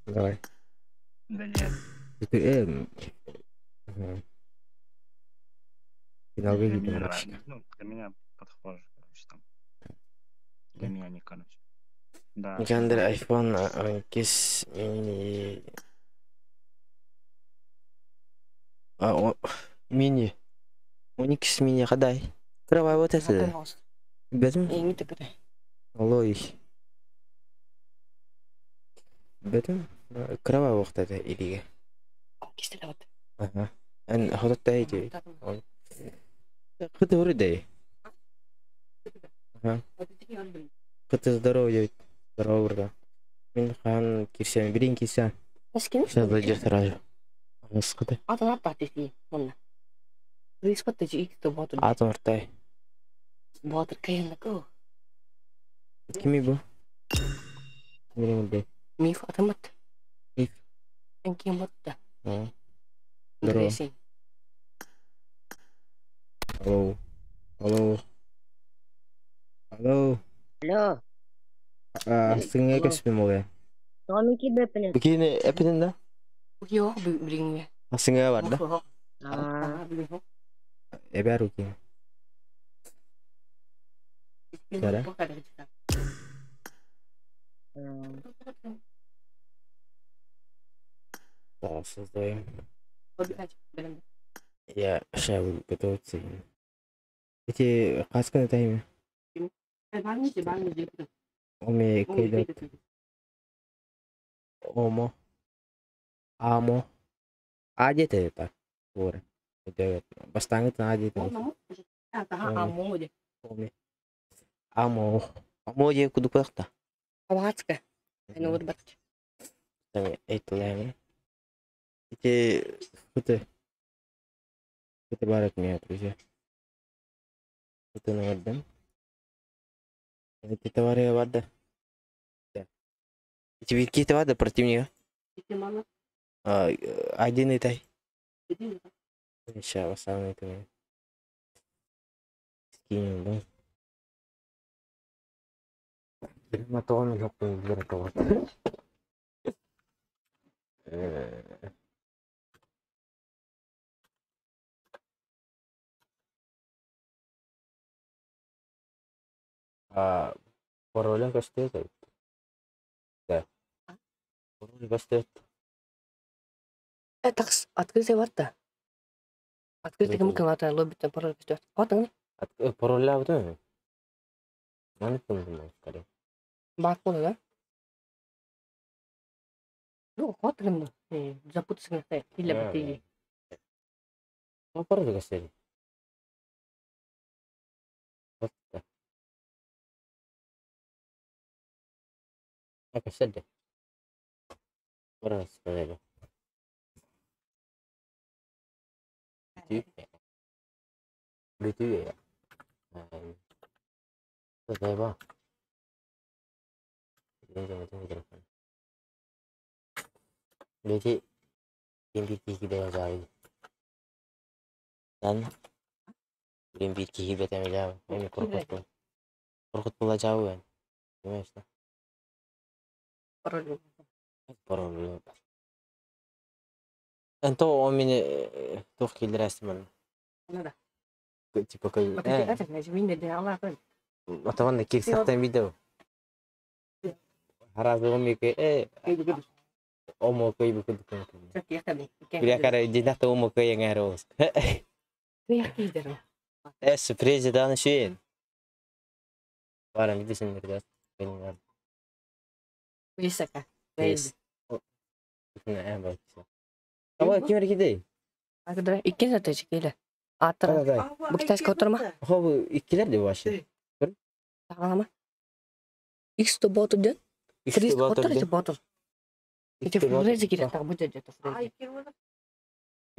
Давай. Да нет. Ты, ага. Финал Для выиграет, меня короче. нравится. Ну, для меня подхоже, короче, там. Для меня не, короче. Да. Никандр iPhone кис мини. А, о, мини. Уникс мини хадай. Кровай вот это. Бетм? Алой. Бетм? Кровай вот это или. Ага. Эн хотот эти. Кыты вроде. Ага. Кыты здорово, дядь. Здорово, брат. Мин хан кирсен, бирин кирсен. Сейчас зайдешь сразу. Скыты. Атом ртай. Кими бу? Мирин бу. Миф атамат. Миф. Энкимотта. Здорово. Алло. Алло. Алло. Алло. Сыңа көспүм ол. Томики бепинет. Бикини эпинин да? Yok bilmiyorum. Сыңа бар да? Эбер укин. Сара. Да, создаем. Я сейчас буду готовиться. Эти каска на тайме. Оме кайдат. Омо. Амо. А где ты это? Бура. Это бастаңы а где ты? Оме. Амо. Амо же куду куякта. Аватска. Это Эти это это барак меня, друзья. Это наверное. Эти товары варда. Да. Эти витки товары противника. А, один и тай. Сейчас, самый это. Скинем, да? ما طول الحكم بالركوات. Пароля кастет. Да. Пароль кастет. Такс открытый ватта. Открытый ким ата лоббиттен пароль кастет. Атың? Пароль абды. Маны кым скорее. Бат болду да? Ну, хватит запутаться на или бутыли. Ну, пароль кастет. Вот так. Так, кастет. Пароль сказали. Бүтү. Бүтү. Бэти ким киһи бэйэ Дан ким бит киһи бэтэ мэлээ. Эми коркут бу. Коркут була жабы. Понимаешь, да? Пароль. Пароль. Энто он меня тух киллерәсмен. Ну да. Типа как. Атаван кирсактан видео. Харазы омо кый бу кудук. Бирякара динахта омо кый яңарос. Эс президент шин. Баран видесин, ребят. Високо. Есть. Давай, ким эркидей? Агдра икки сатачы келе. Аттара. Давай. Бу китайская отырма. Хо, иккилер де вообще. Тағалама. X то боту ден. Фриз отыр эти боту. Эти фрези керек тағы будет где-то фрези.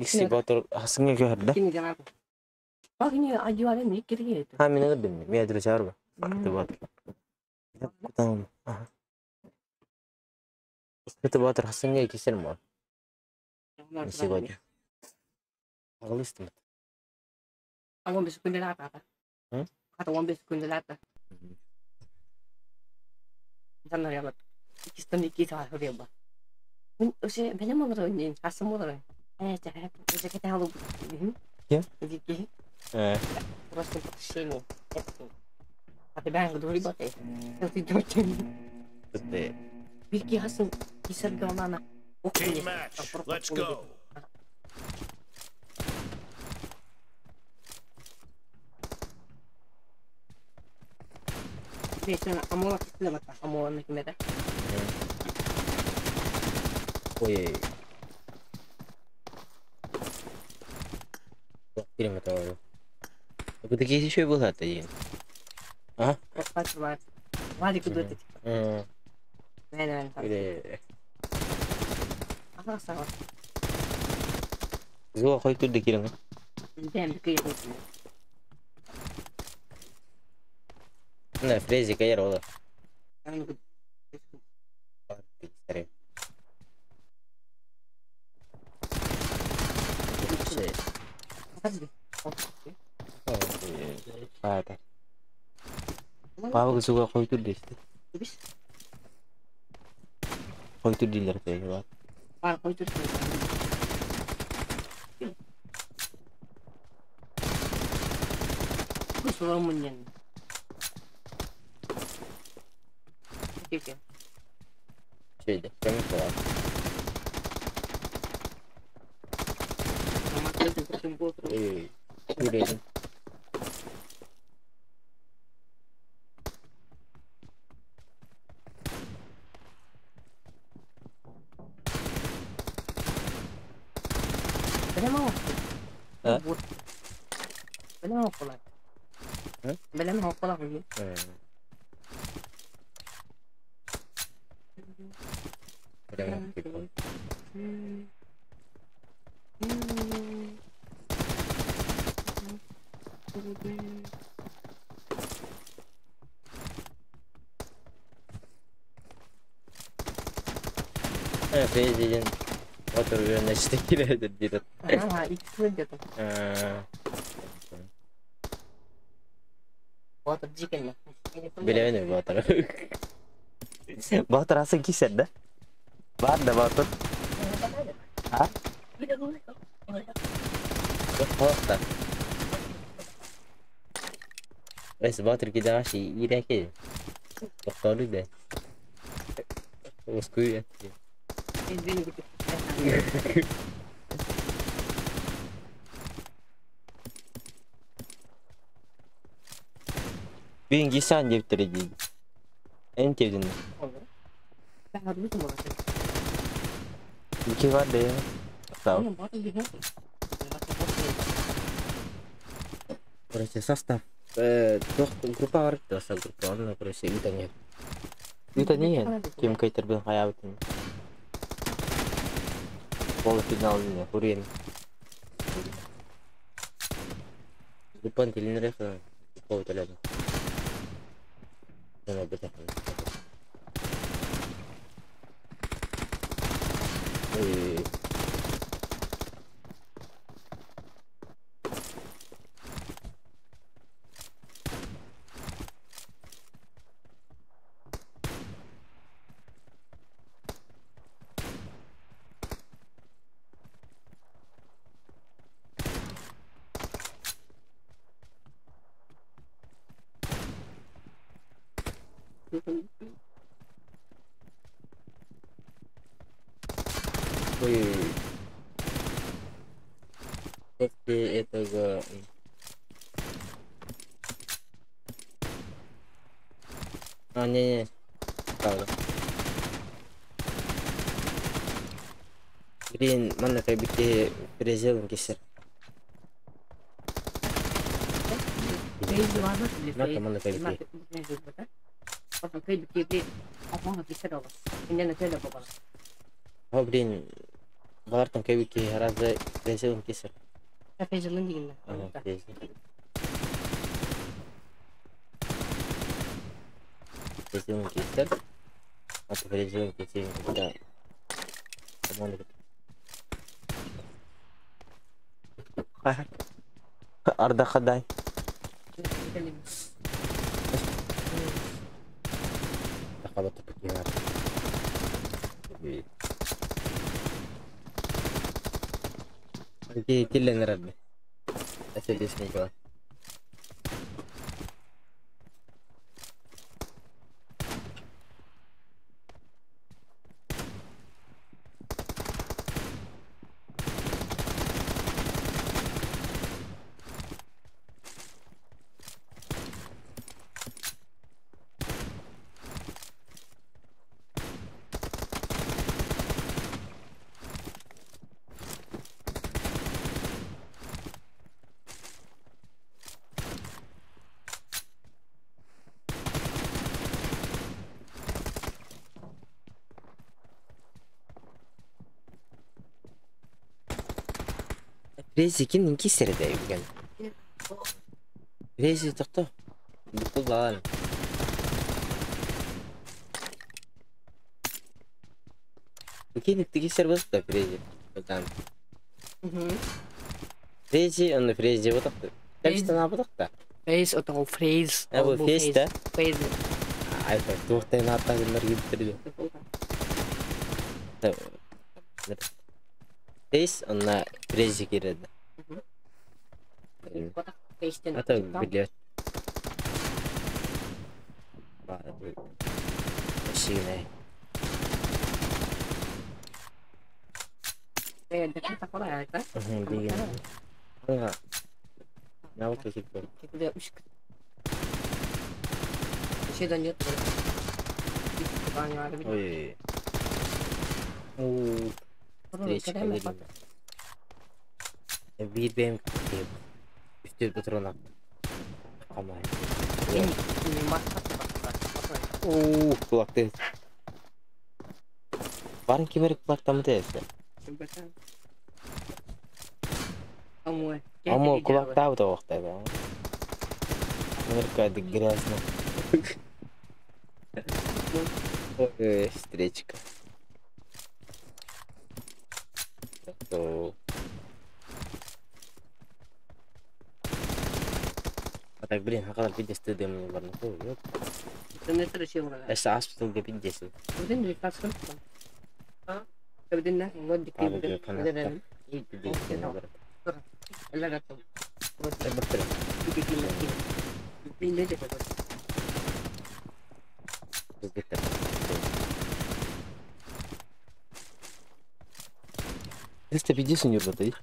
Икси ботор хасыңа көрді. Кини жаңа. Бак не одевали мне керек это. Ha, мен көрдім. Мен адрес бар. Это ботор. Там. Ага. Это ботор хасыңа кесер мо. На сегодня. Ағылыстым. 15 күндө ата. М? Ата 15 күндө ата. Жанар ябат. Икистен ики саа хөрөба. Ose белем олор ойнин, асым олор. Э, уже кете алу. Ким? Дики. Э. Просто подшение. А ты бәң дури бате. Ты дочен. Бітті. Бирки хасын кисерге олана. Team match. Let's go. Бесен амола кистиле бата. Амола мекмеде. Ой. Километр. Бу такие еще и был это один. А? Отпачивает. Вадик идет. Не, не, Или Ага, сава. Зуа хой түрдө кириң. Бәм бикей. Мына фрези кайер ола. Павыл зуга хой түрдө исте. Хой түрдүлөр бар. Бар хой түрдү. Кусуламыннен. Кеке. Şeyde, kömük var. Ey, yürüyelim. Ha? Benim okula. Hı? Benim okula. Benim okula. Фрезиден Батыр үйренешті келеді дейді. Ага, икси где-то. Батыр жекен. Билебен Батыр. Батыр асы кисер да? Бар да Батыр. А? Жоқ, Бес Батыр киде аш иреке. Тоқталды да. Оскуй. Бүгін гисан деп тұр дейді. Эн тевдин. Iki var да. Сау. Короче, состав. Группа бар да, группа. Онна, короче, үтә не. Үтә не? Кем кайтыр бен хаябытын. Полуфинал не, Хурен. Группан телинре группа үтәләде. Ана бит. Ой. Ой. После этого. А, не-не. Правда. Блин, манна кайбити презелын кесер. Фейзи var mı? Манна манна кайбити. О, блин. Балартан кайбити гораздо презелын кесер. Фейзinin дигенде. Ага, фрези. Презелын кесер. А то презелын кесер, когда... Арда хадай. Тилленерабби. Әсәдесин Рези ким кисерде үген. Рези тохто. Бутул балан. Кин кисер болду Рези. Там. Рези, он Рези вот так. Текст на вот так. Фейз отол фрейз. А бу фейс да? Фейз. Ай, туохтай нааттагыннар киптирди. Фейс онна Рези киреді. Это билет. Сильный. Ой. Bir benim Üstü patrona. Ama. Оо, кулакты. Барын кимерик кулактамы десе. Амо кулактабы да вакта да. Америка грязно. Ой, встречка. А так, блин, а когда видишь ты дым не барно. Эс аспитал ге биддесин. Триста пятьдесят юрда ты?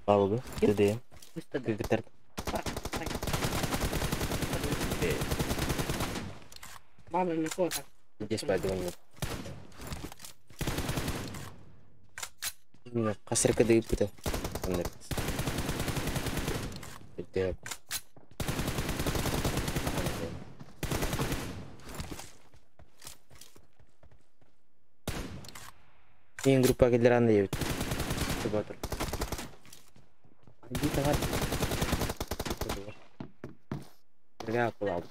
Палубы, ТД. Кыргыттар. Здесь пойду. Касырка да иппыта. Ең группа келер анда ебит. Батыр. Иди тагар. Бля, кулап.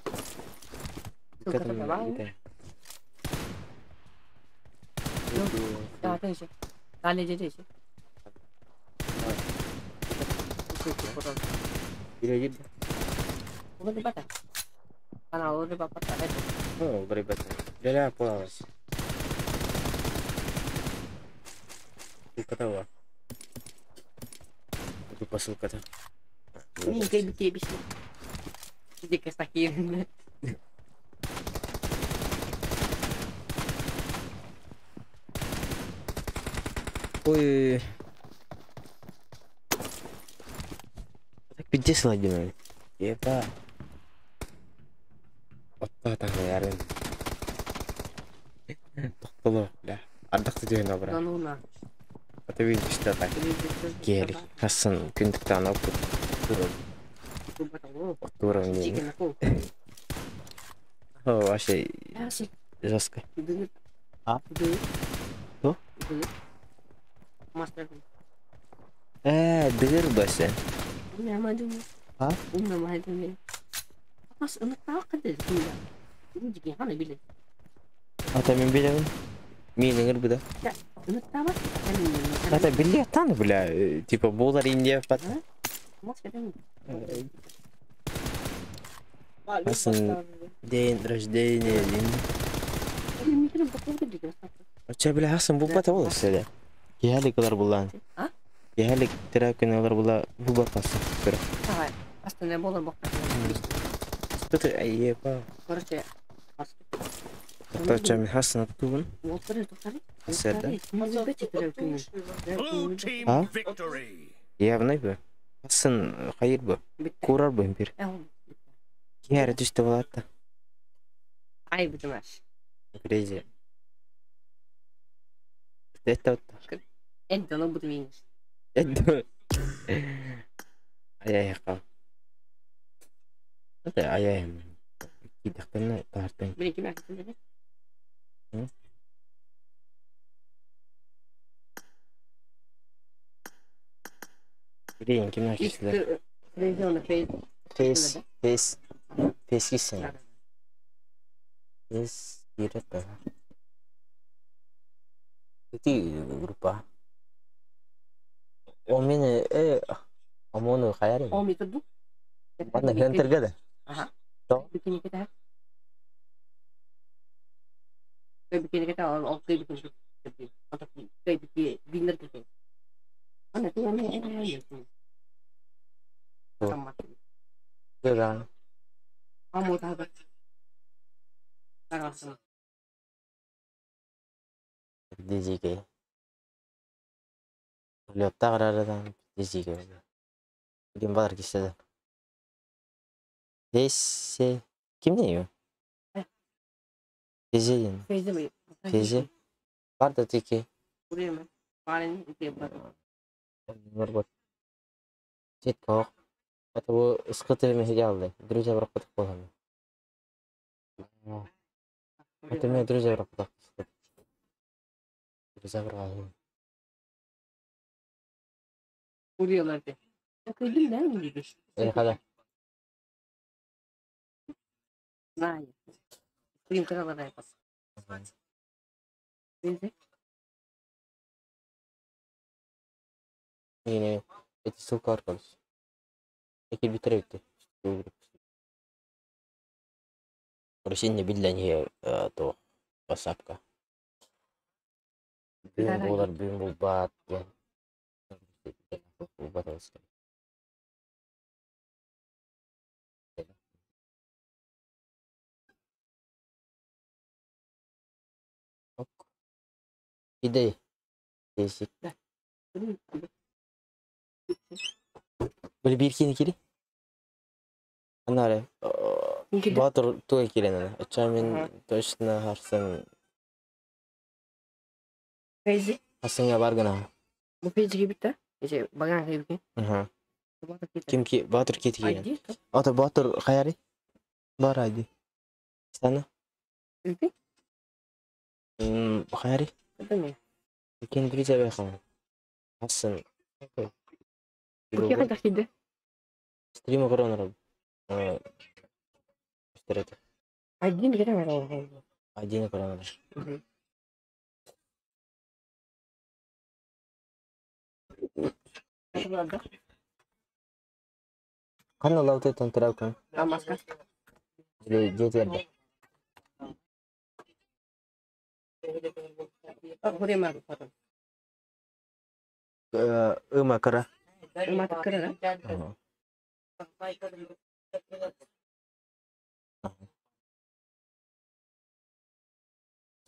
Sulkata Lupa sulkata. Ini kayak bikin bisa. Jadi kesakian. Ой. Так пиздец ладно. Еба. Оттоотаҕыарын тохтоло бля ардахты түһэн обра Да ну на. ата бин түстэ так киэри хассан күндүктаан оппут оттуурам диэн о вообще жестко а то дыгыр басы а ата мен билебин мин ыҥыр быда ата билли аттан бля типа болар индия пат Хасан день рождения дин Оча бля хасан бу бата бол сәле. Киһәлик улар булан. А? Киһәлик терәкүн улар була бу батасы. Көрө. Давай. Астана болар баққа. Тут айепа. Короче, Тоқтау мен хасан аттубун. Олтыры тоқтары. Сәрді. Blue team А? victory. Явный бу. Хасан хайыр бу. Курар бу импир. Киһәре түстә булатта. Ай бітімәш. Грези. Это вот. Эдді оны бұтымейміз. Это. Ай-ай қал. Это ай-ай. Кидақтан тартын. Біле кім әкесін Блин, ким әкесілер? Фрейзи оны фейз. Фейс, фейс, фейс кисен. Фейс кирет да. Ити группа. О мені омону хаярым. О метр ду. Ладно, хентерге да. Аха. То? Бикини кете. Кой бикини кете ол кой бикини кете. Ата кой бики бинер кете. Ана ту ана ана. То. Да. Амо тага. Тарасы. Дизиге. Лётта қарарадан дизиге. Бүгін балар кеседі. Десе ким не ю? Дезедин. Фейзи ми. Фейзи. Бар да теке. Бурема. Барин ите бар. Нұрбот. Жет тоқ. Это бу ысқы мехеге алды. Друзья бірақ бұтық болған. Это мен друзья бірақ бұтық. Друзья бірақ алды. Vuruyorlar de. Kıydın değil mi gibi? Қада. Знаю. Kıyım kralı yapasın. Neyse. Yine эти ссылка арқылы. Эки битре битте. Короче, билден хе то WhatsApp-ка. Бүгін болар, бүгін бұл бат. Бұл бат алыс керек. Ок. Идей. Десик. Böyle bir iki ikili. Анары. Батыр туй келен ана. Оча мен точно харсан. Фейзи. Хасанга бар гына. Bu Feyzi gibi de. Ece bagan gibi. Аха. Батыр кете. Ким ки Батыр кети келен. Айди. Ата Батыр хаяри. Бар айди. Сана. Үлпе. Хаяри. Это не. Кен друзья байхан. Хасан. Bu кие қайда киді? Стрим көрөн Истерет. Айди не керек бар. Один көрөн. Кана лауты тантырау Маска. Или жетерде. Бурема потом. Ыма кара. Ыма кара, да?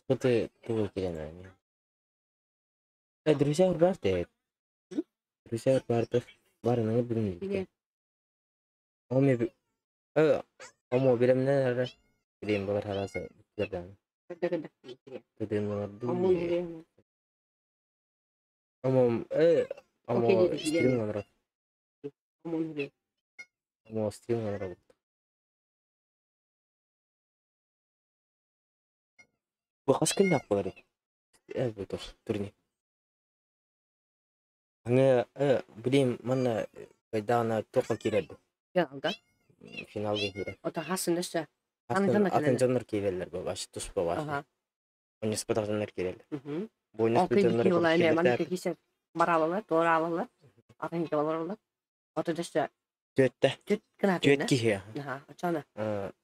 Ты тугу келен. Друзья барты. Друзья барты. Барының билмейт. Оми омо билемнен ары. Билим балар хараса бүтүлэр. Кырда Тыдын олорду. Омун хүрүө. Омом Окей, омо диэри стрим киирэн. олорор. Омун хүрүө. Омо стрим олорор. Бу хас күннээх буолар? Бу тох турнир. Аны билим манна пайдаана тоққа киирэр. Финалга. Финалга киирэр. Ото хасын өссө. Аны Атын дьонно атын кэлэллэр. дьоннор киирэллэр бу баш туспа баш. Аха. Ойноспотох дьоннор киирэллэр. Мгм. Бу Ол ойноспут кыйды дьоннор киола эме маннык киирбэттэр. кисе баралалар, туоралалар. Атын киолар. Ото дөссө Түөттэ. түт Түөт кынаатына. киһи. Аха, очона.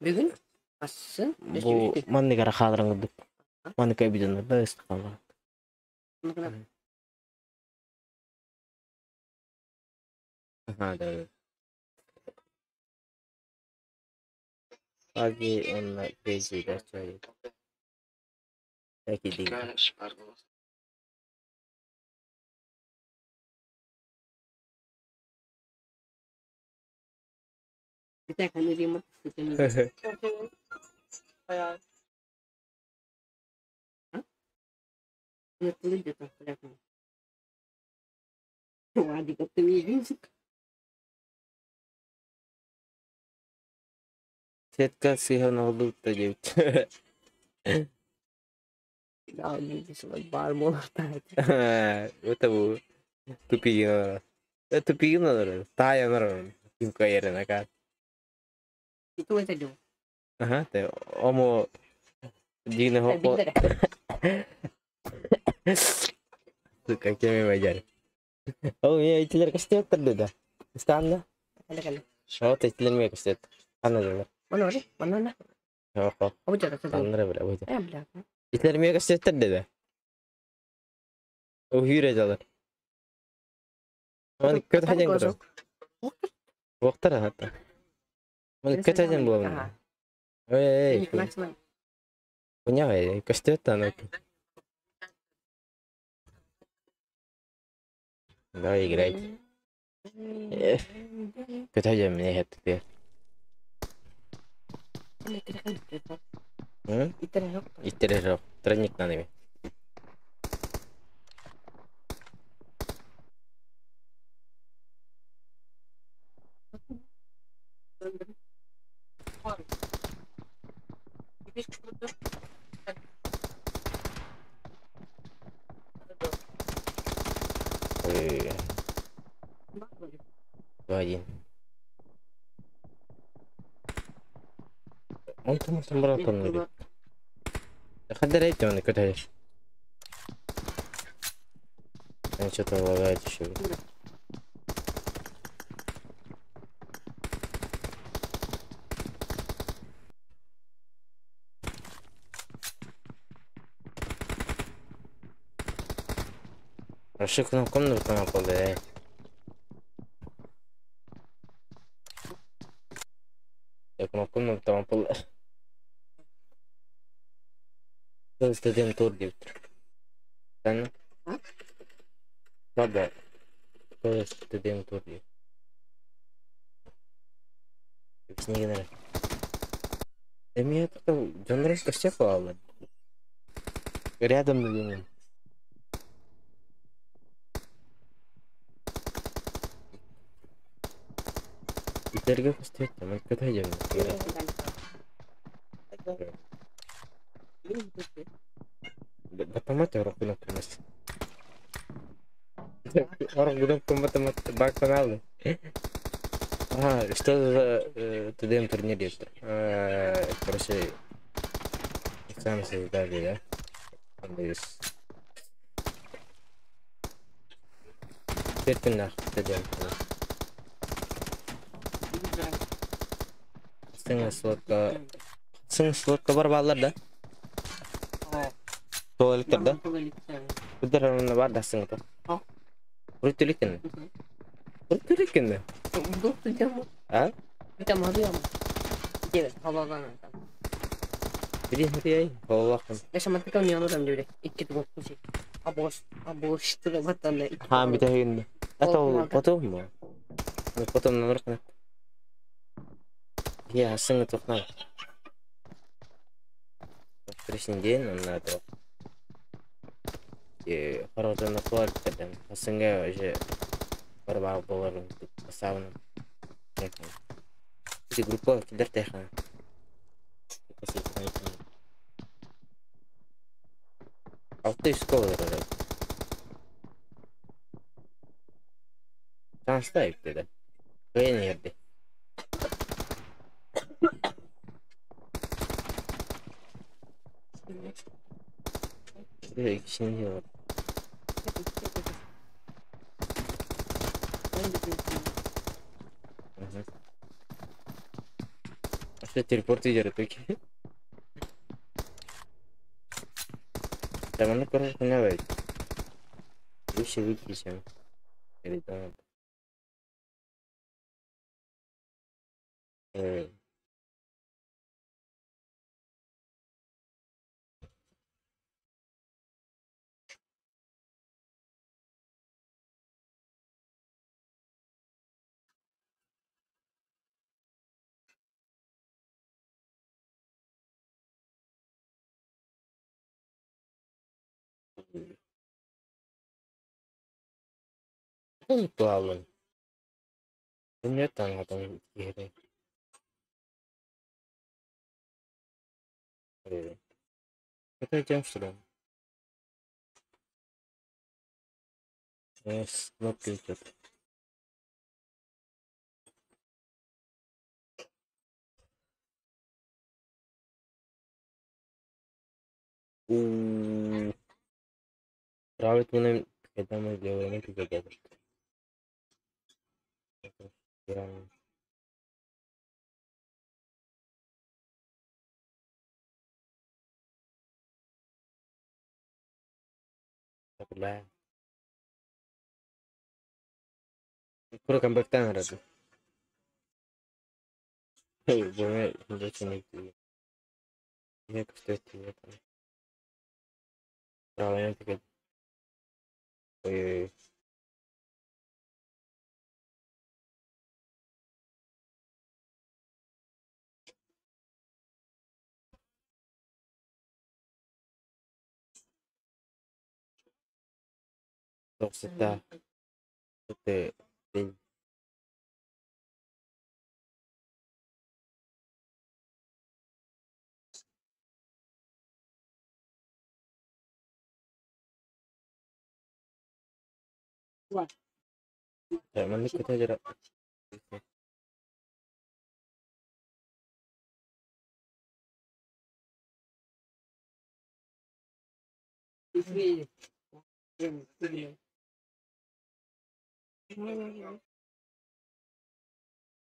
Бүгүн асын дөссө Бу үстү. манныгара хааларыңгыдык. Манныка бидоннор да ыстыкалар. Мгна. Ага, да. Аги онна Crazy да чай. Таки диг. Бите каны ремонт истетен. Bayağı. Нытылы где-то прямо. Вадик, ты не Сетка сыһан олду та дебит. Да, бар болар. Это бу тупигин. Тупигин тая Ким кайерена ка. И то это дело. Ага, те омо дигне хопо. Сука, кеме байар. О, я итилер кастеттер деда. Станна. Кале кале. Вот итилер ме кастет. Анна дела. Мана ори, мана на. Хо. Обуча та. Анна бля, бля. Э, бля. Итилер ме кастеттер деда. О, хюре жалар. Маны көт хажан көрө. Вақтар хатта. Маны көт хажан буламын. Эй, эй. Хуйня, эй, кастет ана. Давай играть. Көт хажан мне хатты. Иттер Тройник надо. Ой. 2-1. Он там там братан говорит. Ходарайте он куда Он что-то лагает еще. Вообще к нам комнату там попадает. Я кнопку там пол. Стадион тур диптер. Стана? Баба. Стадион тур дип. Снегинер. Эми это Джон все хвала. Рядом на ним. Иттерге көстөт, мен көтө жем. Батамат орох кнопка mas. Орох кнопка батамат бак каналы. Ага, что за ТДМ турнир есть? Короче, сами создали, да? Надеюсь. Теперь нах ТДМ. Сыңа слотка. Сыңа слотка бар баллар да? Туалеттер да? Күдер онна бар да сыңа то. Үрүтүлүккен. Үрүтүлүккен. А? Бiri hadi Allah. Ha bir de hindi. Это потом мы. Потом на руках. Я сыңа тухна. Завтрашний день он надо. Хоротон куартадан. Хасынга уже барбаа боларын сауна. Эти группа килер тэхан. Алты школа олорор. Шанста иппеде. Кыйын ерди. Kişinin var. Ага. А что телепорт идет таки? Там она короче не Выше выключим. Или там. Плавно. Нет, там потом игры. Это идем что ли? С кнопки идет. У Править мы когда мы делаем это. Бля. Куру камбэктан рады. Бумэ дочь. Я кстати это. Правильно так. Ой. Тоқсыта. Это Маннык көтө.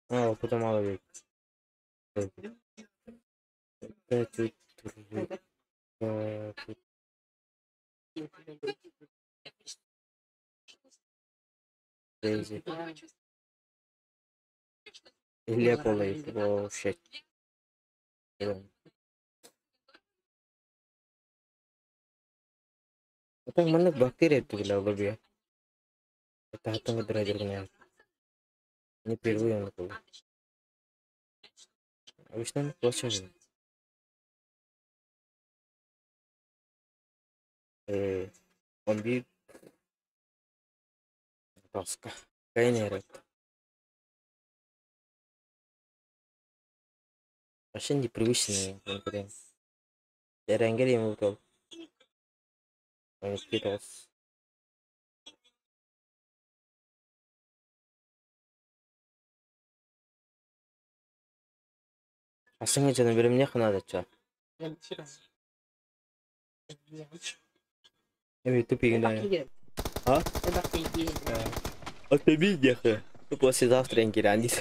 А, потом мало век. Дейзи. Илья Полей, вообще. Отон маннык бактерия түгүлэ олобуя. Таһаттан кыдыра. Не впервые он такой. Обычно плачевно. Он би тоска. Кайнерет. Вообще непривычный. Эрэнгер ему то. Он китос. Асыңа жана берем не ханада ча. Эми тупигин. А? А ты видишь? Ну послезавтра ингерандис.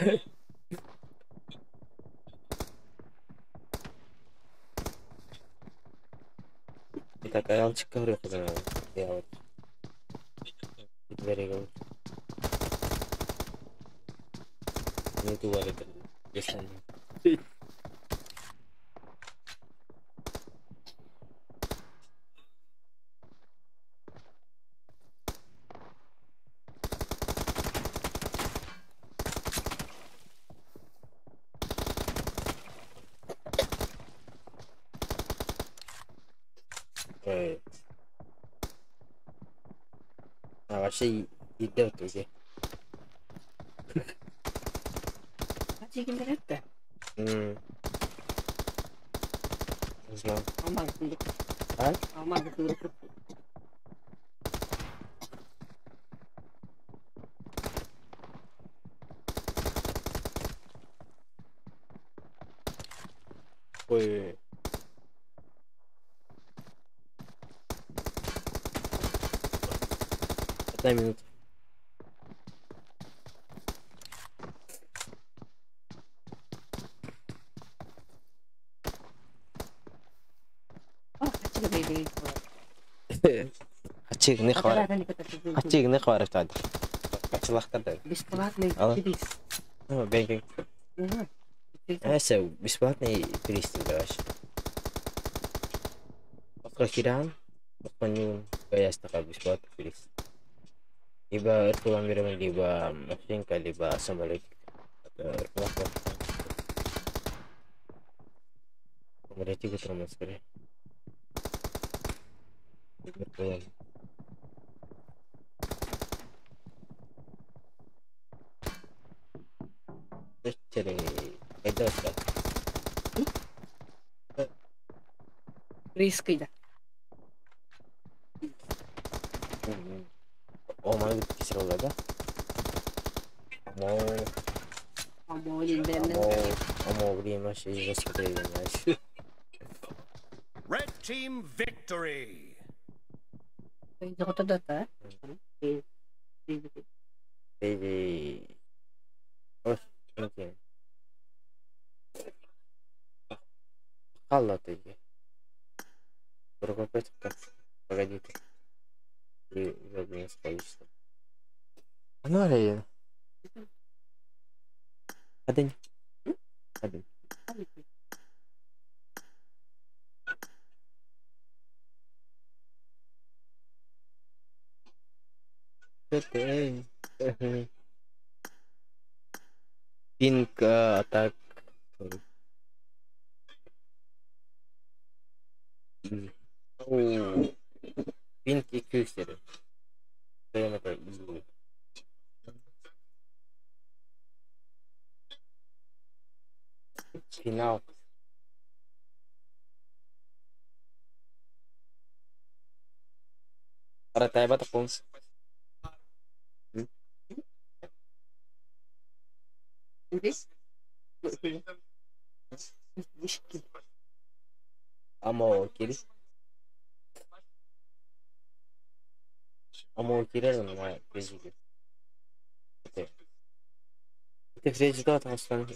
Так, аялчик говорю, я вот. Very good. Не тувары. Окей. А вообще идет уже. Хачигин это. Не знаю. Алмаз кылдык. А? Алмаз кылдык. Ой. Одна минута. Хачигни хвар. Хачигни хвар тад. Хачилахтар да. Бесплатный приз. Ну, бенкинг. Эсе бесплатный приз давай. Киран, Панюн, такая бесплатный приз. Либо рекламирование, либо машинка, либо самолетик. Самолетик утром скорее. Приз кыйда. О, маны кисер да? Амо. Амо дин Амо, блин, вообще жестко понимаешь. Red team victory. Золото да? Ты. Погоди ты. И количество. Ну, алее. Один. Один. Pink attack. Oh. Pink IQしてる。それまたいい。Финал. Para tayo ba tapos? Amo kiri. Amo kiri на фрезике. Ты фрези да там стан.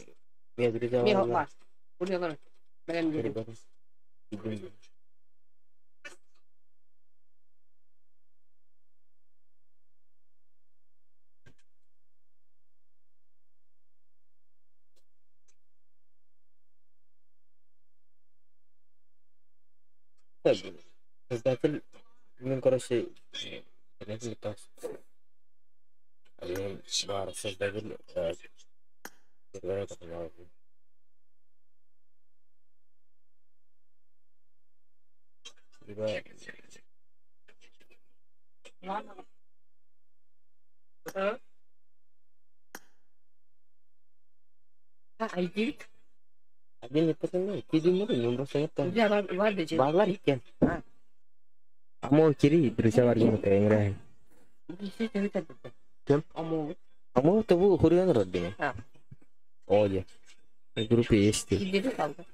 Я друзья. Ми бар. Бурьялар. Бэлэм Создатель, ну, короче, не так. Бар, создатель, Либо... Айдин. Один не киди муру, не просто это. Бар Барлар иккен. Амо кири, друзья бар гемата играем. Кем? Амо. Амо это был хуриан родбини. Оде. В группе есть. Киди kaldı.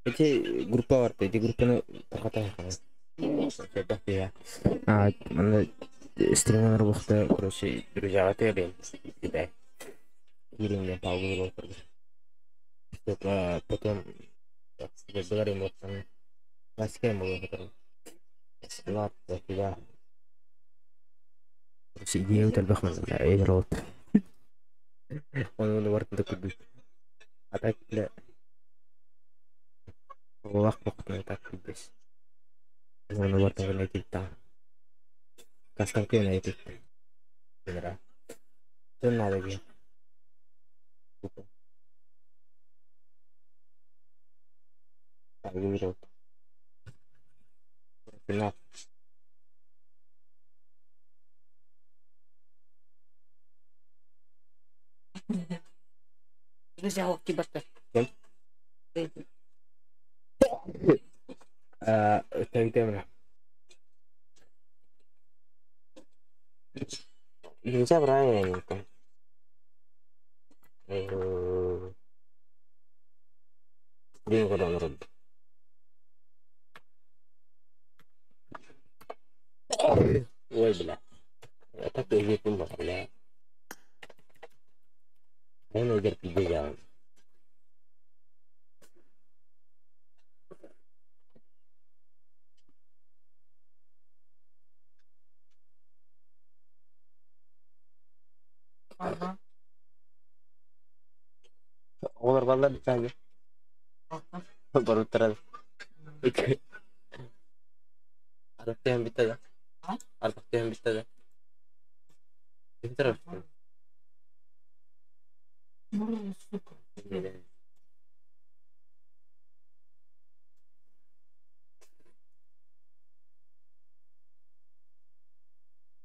Эти группа бар, эти группаны таркатайын. А, мана стример бухта, короче, друзья, тебе, тебя. Кирин паузу Чтобы потом говорим вот там классика было потом. Ладно, тебя. Короче, идею тарбахман, играл. Он вартын такой. А так, бля. Улах бохтун так күлбес. Оны вартын гына килта. Кастан күйін айтып. Генера. Түн надо ге. Выиграл. Финал. Друзья, локи барта. Кем? Тогда нельзя правильно. Блин, куда он рубит? Ой, бля. Я так и не бля. Он идет пиздец. Ага. Олар балдар битаги. Ага. Баруттаран. Ардактыан битте да. А? Ардактыан битте да. Ким taraf? Блин, сука.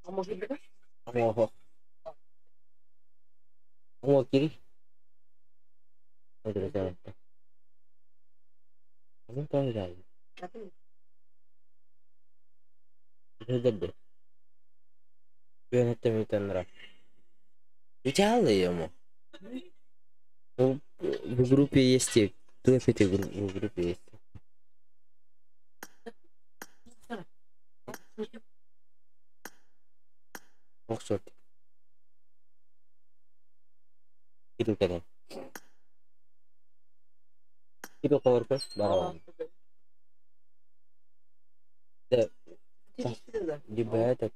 А может быть? Ого. Ого, kiri. Hadi bakalım. Bunu da öyle. Yönettim Идеалы ему. Ну, в группе есть и в группе есть. Ох, черт. Кирилл кэлэн. Кирилл колорко барабан. Да, либо это.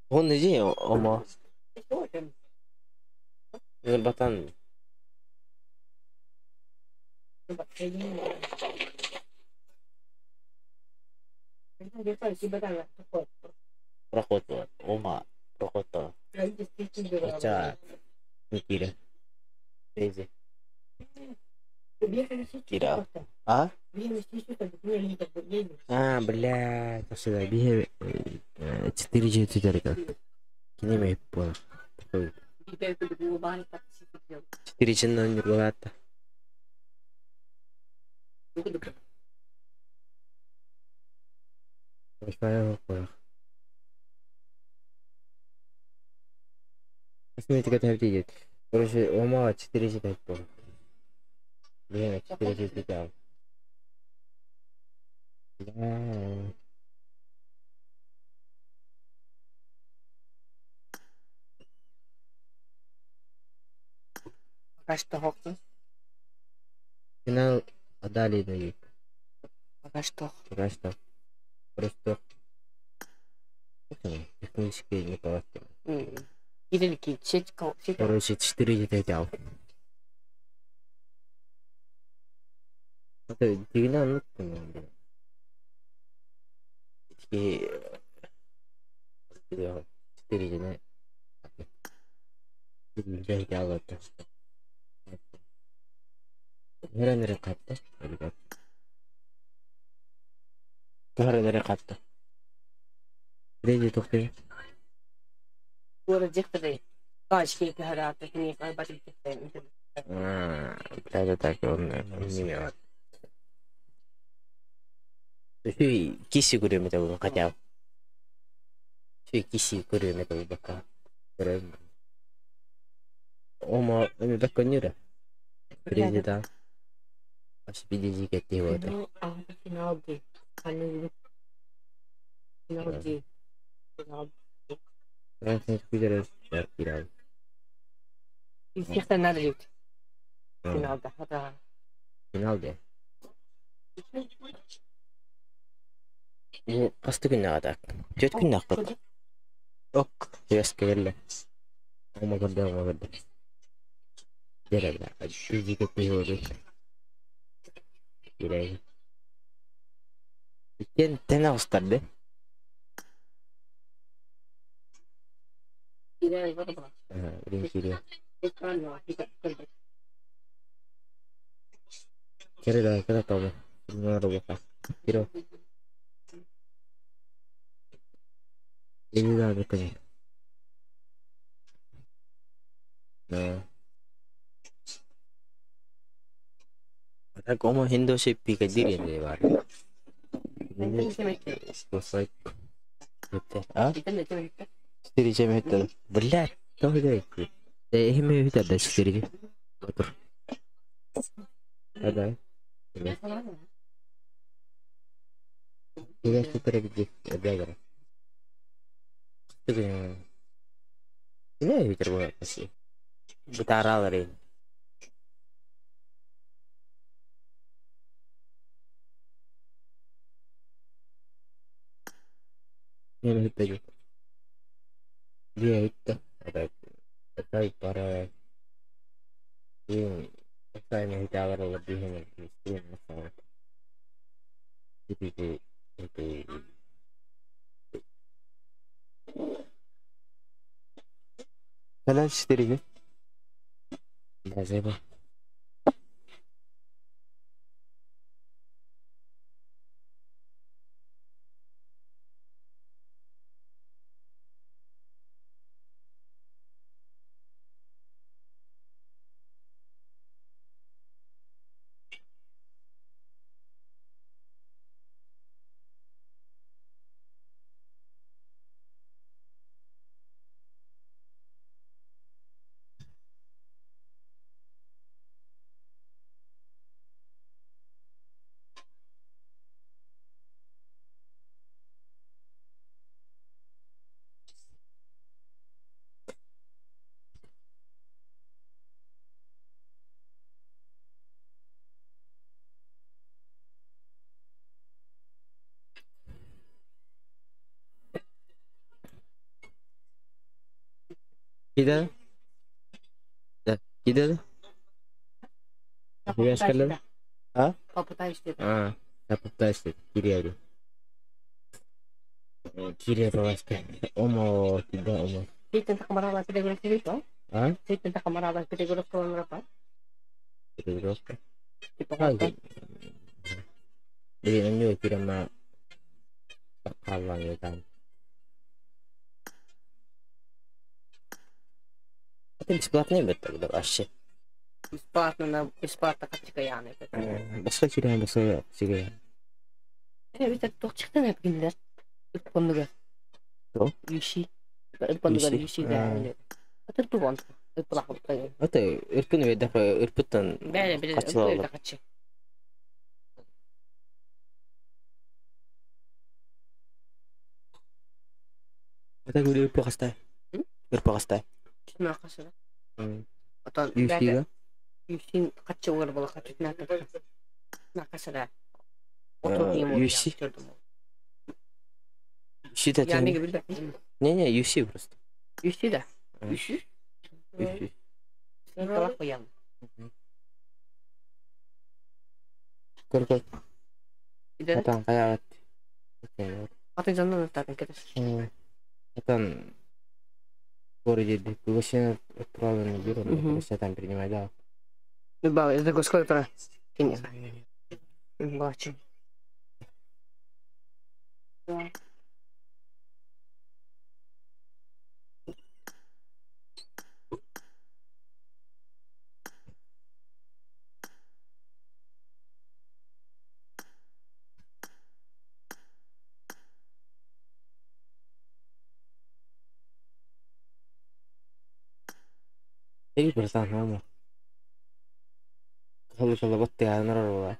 Он иди, ома. Батан. Проход, ома, проход. Хотя, Кира. Иди. Кира. А? А, блядь, сюда бие 4 4 Кинеме понял. 4 чыннан нюрбалаатта. Косметика идет. Короче, ома 4 читать понял. Блин, 4 читал. Да. Пока что хоккей. Финал отдали дают. Пока что. Пока что. Просто технические неполадки. Кириллики, сеть. Короче, 4 детал. Это дивина, ну, такие 4 дня. Нere kattı? Nere kattı? Reji тохты. Город дехтары. Качки говорят, такие А, это так он не имел. Киси көрөм это хотя. Киси көрөм это бака. Ома эми бакка нюра. Президент. Аш бидези кетти вот. Финал Д. Финал Д. Финал Финал Д. Финал Д. Финал Д. Бу касты күннәгә так. Төт күннәк бит. Ок, яска келле. Ома көрдө, ома көрдө. Дереле. Бизи кетти вот. Кирәк. Иккен тәнә устарды. Билин киириэ. Кэрэ да кэрэ тоҕо. Киро. Como Hindu Piccadilly бар. А? 4 чем Блядь, что это? Эми үтер да 4. Отур. Да. Я супер где бегара. Не үтер була паси. Бутаралары. Не үтер. Dia itu ada ada para yang kita lebih masalah. Itu itu Когда 4 Да, заебал. Кида? Да, кида? Попытайся. А? Попытайся. А, я попытаюсь. Кириари. Кирия Паваска. Омо, кида, омо. А? Перегрузка. Блин, у него прямо там. Это бесплатный бит тогда вообще. Бесплатно на бесплатно качкаяны. Басқа кирен басқа сиге. Э, бит тоқчықтан әпкенлер. Үппонныга. То? Юши. Үппонныга юши да. Это туван. Үпплах. Это үрпүн ведә үрпүттан. Бәле, бәле, үрпү качы. Это гүл үрпү кастай. Үрпү кастай. Түнә касыра. Отон Юшига. Юшин качы угар була качы түнә касыра. Юши. Юши да. Не-не, Юши просто. Юши да. Юши. Юши. Көр-көр. Атан каягат. Атын жанынан аттарын кетес. Атан городе приглашение отправлено бюро, mm там принимай, да. Ну, это такой сколько Бачу. Да. Эй, братан, мама. Калы калы батты я нарарла.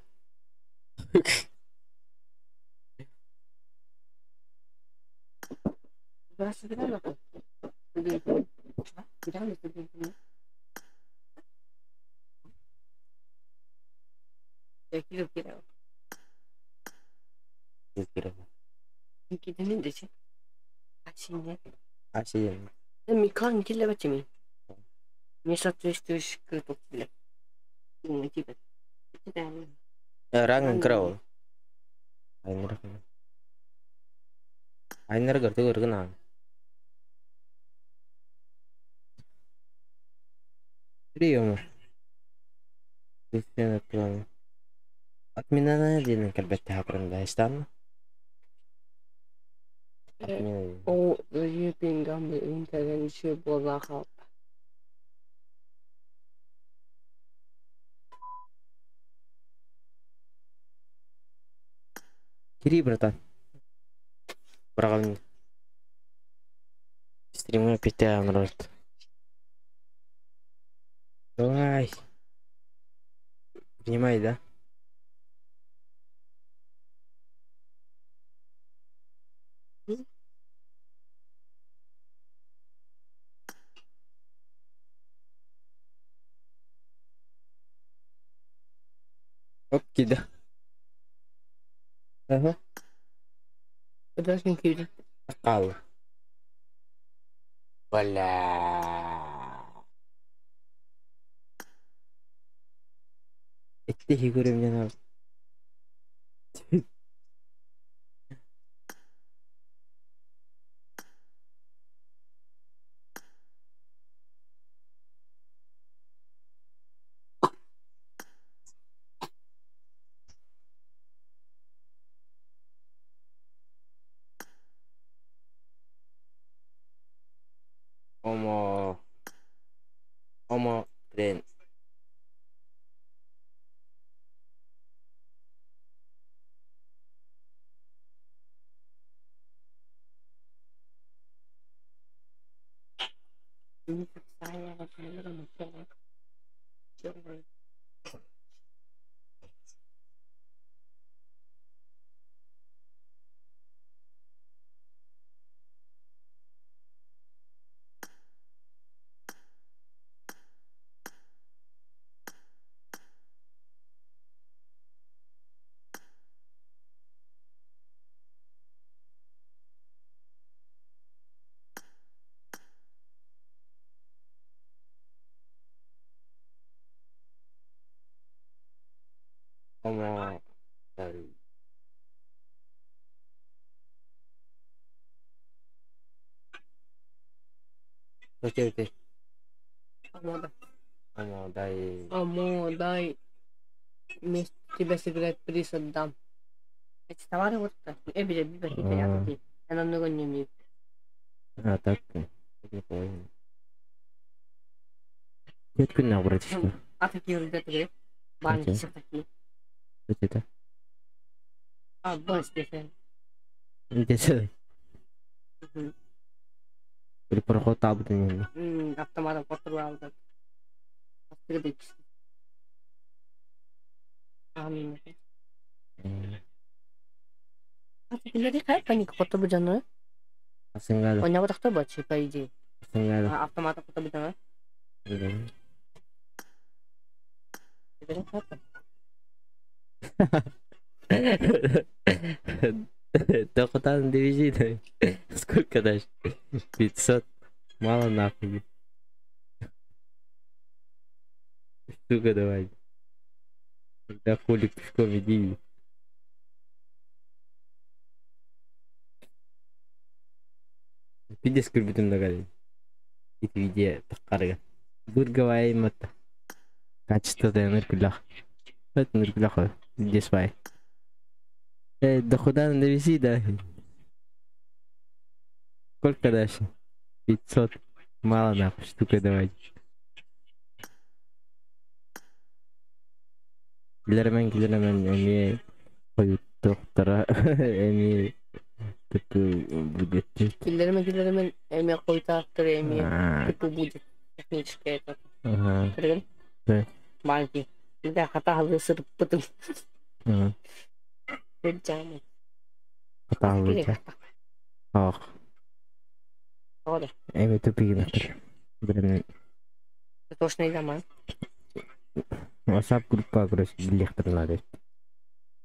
Rangan keraw. Айнар көрдү көргүн. Приема. Отмена диэн кэлбэттээх да Отмена. Ол European интернет буолан хаалла. Кири, братан. Браҕалын. Стримҥа питэ оҥорорт. Давай. Принимай, да? Оп, кида. Ага. Подожди, киирдэ. Хаалла. Бля. Итти көрөм надо. Омо. Омо трен. Омо. Окей, окей. Амо, да. Омо, дай. Амо, дай. Вместо тебя сыграть приз отдам. Эти товары вот так. А. Я намного не умею. А, так. Не понял. Нет, күннә, братишка. А такие ребята говорят. Банки Окей. все такие. Что это? А, б, Стефан. Где Или проход табытын енді. Автоматом которую алды. Астырды. А ты какая паника хотя жаны? Асыңғады. Ойнап тақта бачы, по идее. Асыңғады. Автоматом хотя бы жаны. Дохотан довези. Сколько дашь? 500. Мало нахуй. Штука давай. Да хули пешком иди. Пиздец көрбүтүм да Ити видео таққарыга. Бургавай мата. Качество да ныркулах. Это ныркулах. Здесь вай. Дохода довези, да. Сколько дальше? 500. Мало нахуй, штука давай. Билермен, билермен, эми қоюттуқтара, эми типа будет. Киллермен, киллермен, эми қойтақтыр, эми типа будет. Техническое это. Ага. Көрген? Да. Маленький. Да, хата халы сырып бытым. Ага. Жамын. Хата халы. Ах. Ода. Эми тупигин атыр. Билермен. Точно заман. WhatsApp группа, короче, билиэхтэрин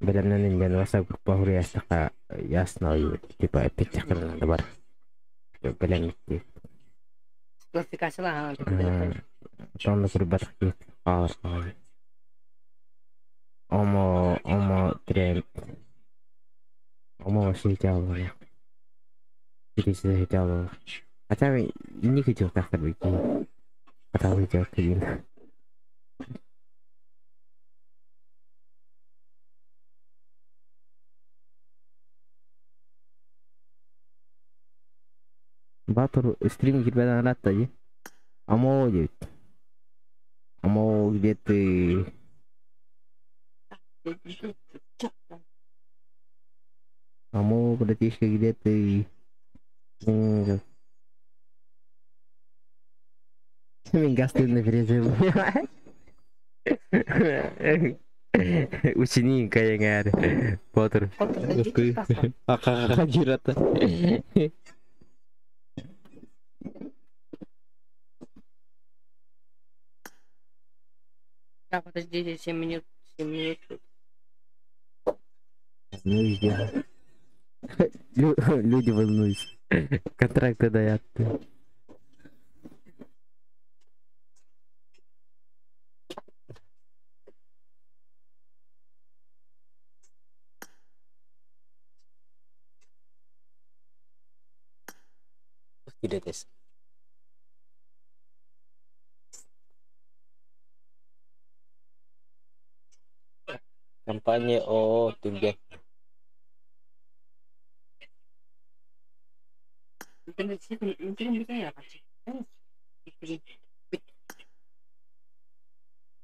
Бэлэмнэн диэн WhatsApp группа хуруйаастаха ясно типа эппиттехтэрин бар. Бэлэммит. Классификациялахан. Тонна курбатах киит. Аар. Омо омо трем. Омо ситялла. Ситялла. Хотя не хотел так бить. Хотел хотел один. Батыр стрим кирбэдэн аратта дии. Амо диэбит. Амо, где ты? Амо, братишка, где ты? Мин газ тыынна пережил. Ученик кайыңар. Батыр. Акага жирата. Так, подождите, 7 минут, 7 минут. Ну везде. Люди волнуются. Контракты дают. Киретес. Компания ООО Түргэн.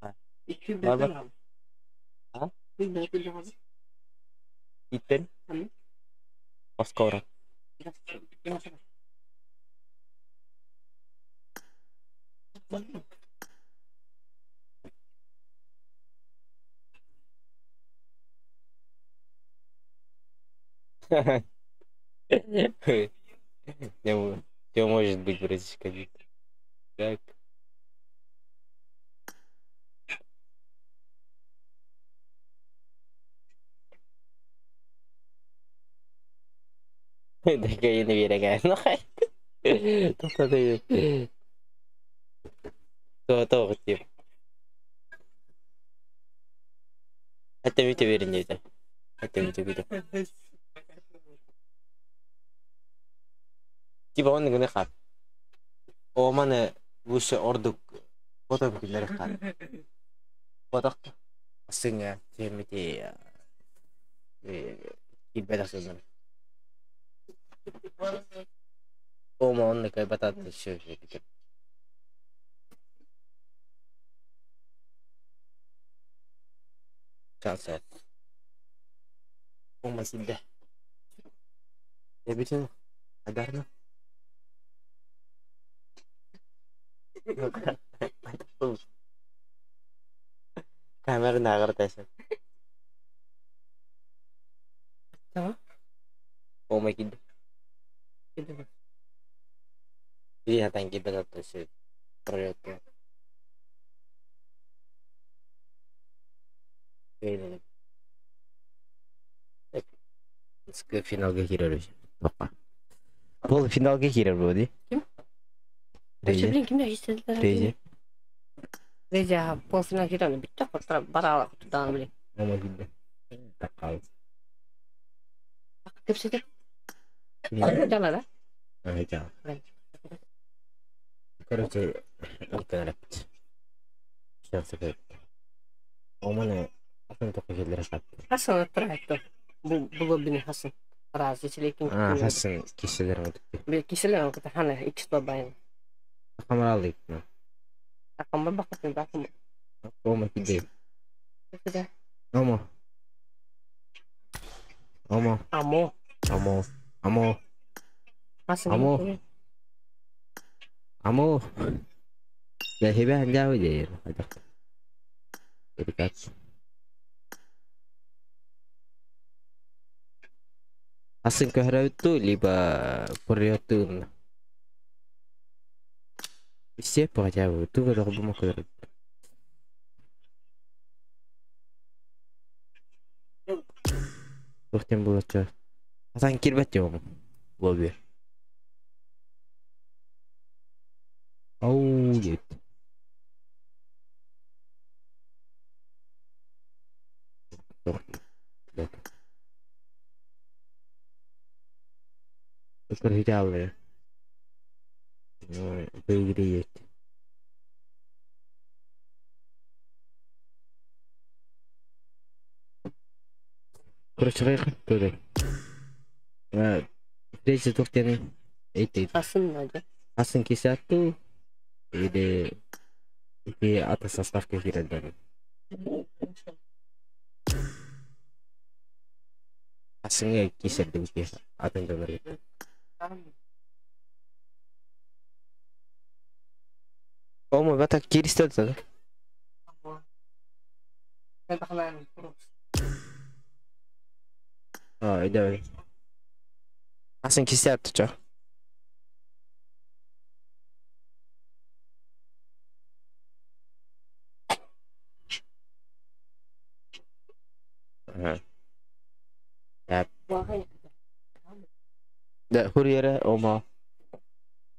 А? Итен? Москва. Все может быть, братишка. Так. Такая не верю. То тип. Это ведь уверен это. Это ведь уверен. Типа он гына хат. О маны лучше ордук потом киллер хат. Поток. Сыңа темити килбет асызын. Ома онны кай батат еще Шанс Ома сидде. Эбитин адарна. Камера нагартайсың. Tamam. Ома кидде. Иди хатан килбет аттысы. Пролет. Финалга кирер Тоққа. Полуфиналга кирер болды. Ким? Реже. Блин, кимде истediler? Реже. Реже полуфинал кирер. Битте хотра бара туда блин. Ома кидде. Таққал. Кепсете. Жала да? Ага, Короче, алтын рапт. Шансы көп. Оманы атын тоққа келдер хат. Хасан отправить Бу бини Хасан. Раз, если ким. А, Хасан киселер өтүктү. Бир киселер өтүктү. Хана икс бабайын. Камаралык. Акамба бакытын бакым. Ома кидде. Ома. Ома. Амо. Амо. Амо. Хасан. Амо. Амо. Я хебе ханжау дейр. Ребят. Асан көһөрөбүтту, либо пурьятын. Все хотя бы, ту бу көдөрөт. Тухтен булача. Асан кирбет жок. Лобби. Ау, дет. Өкөр Выиграет. Короче, тудай. Фрези туох диэний? Эйт Хасын надя. Хасын кисатту или ити ата составка киирэллэр. Хасыҥҥа киирсэрдибит киһи атын дьоннор Омо бата кииристэ да. А, өйдөбүл. Хасын кисэ чо. Да, hur ома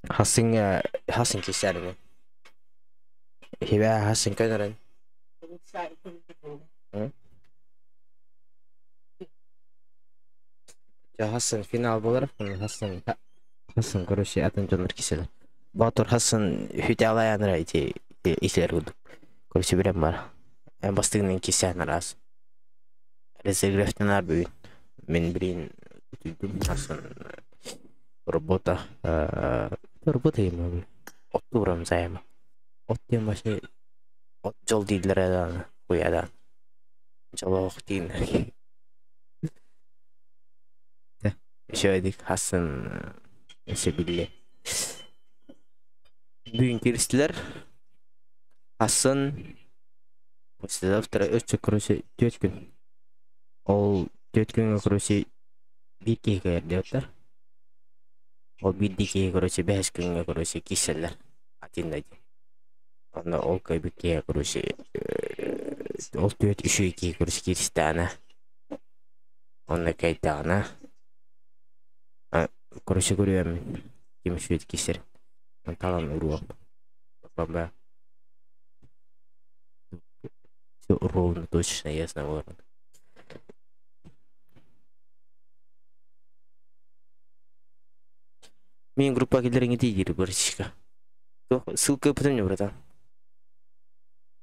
хасыҥҥа хасын кисэрин. Хибэ хасын көнөрөн. Хасын финал болар, хасын хасын короче атын дьоннор киселер. Батор хасын хүтэ ити итилер курдук. Короче билем бар. Эн бастыгынан кисээн араас. Резервтен бүгүн. Мин билин хасын работа работа юм оттуурам займа. От диэн башы от жол дииллэр эдааны хуядан. Жолоох дииннэр. Еще хасын эсе билле. Бүгүн киристилер. Хасын послезавтра өчө короче төрт күн. Ол төрт күнгө короче бир киһи кэрдиэттэр. Ол бир киһи короче бэс күнгө короче киселлер. Один на один. Онно ол кайбыт киһи короче ол төрт үчүй киһи короче киристаана. Онно кайтаана. Короче көрүөм ким үчүйт кисер. Талан уруом. Бамба. Все ровно, точно, ясно, вот. Мин группа киллерин диир братишка. Ссылка потом не, братан.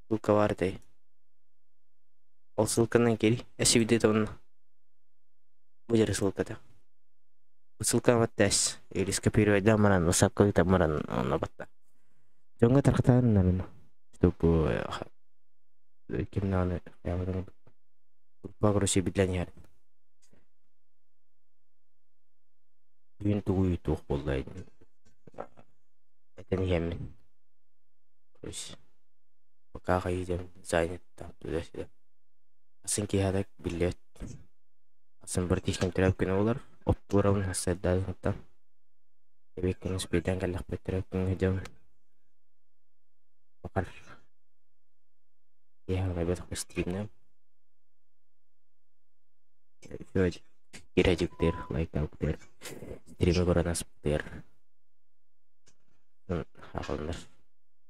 Ссылка бар дей. Ол ссылканан кири. Эси видео он. Бу ссылката. Ссылка баттас. Или скопировать да маран, WhatsApp там маран онно батта. Дьоҥҥо тарҕатаарын наверное. Чтобы ким нааны группа короче билэн иһэр. Бүгүн тугу туох буолла этэн иһэммин. Короче пока хайдем занят там туда-сюда. Асын киһадак билет. Асын братишкам төрөп күнү болар. Оттуурабын хассайдаа Эбик күн успейдан кэллэхпит төрөп күнгө дьон. Бакар. Я бет стримнем. Все, кирэжиктер, лайктауктер, стриме көрөн аспыттер. Ахалнар.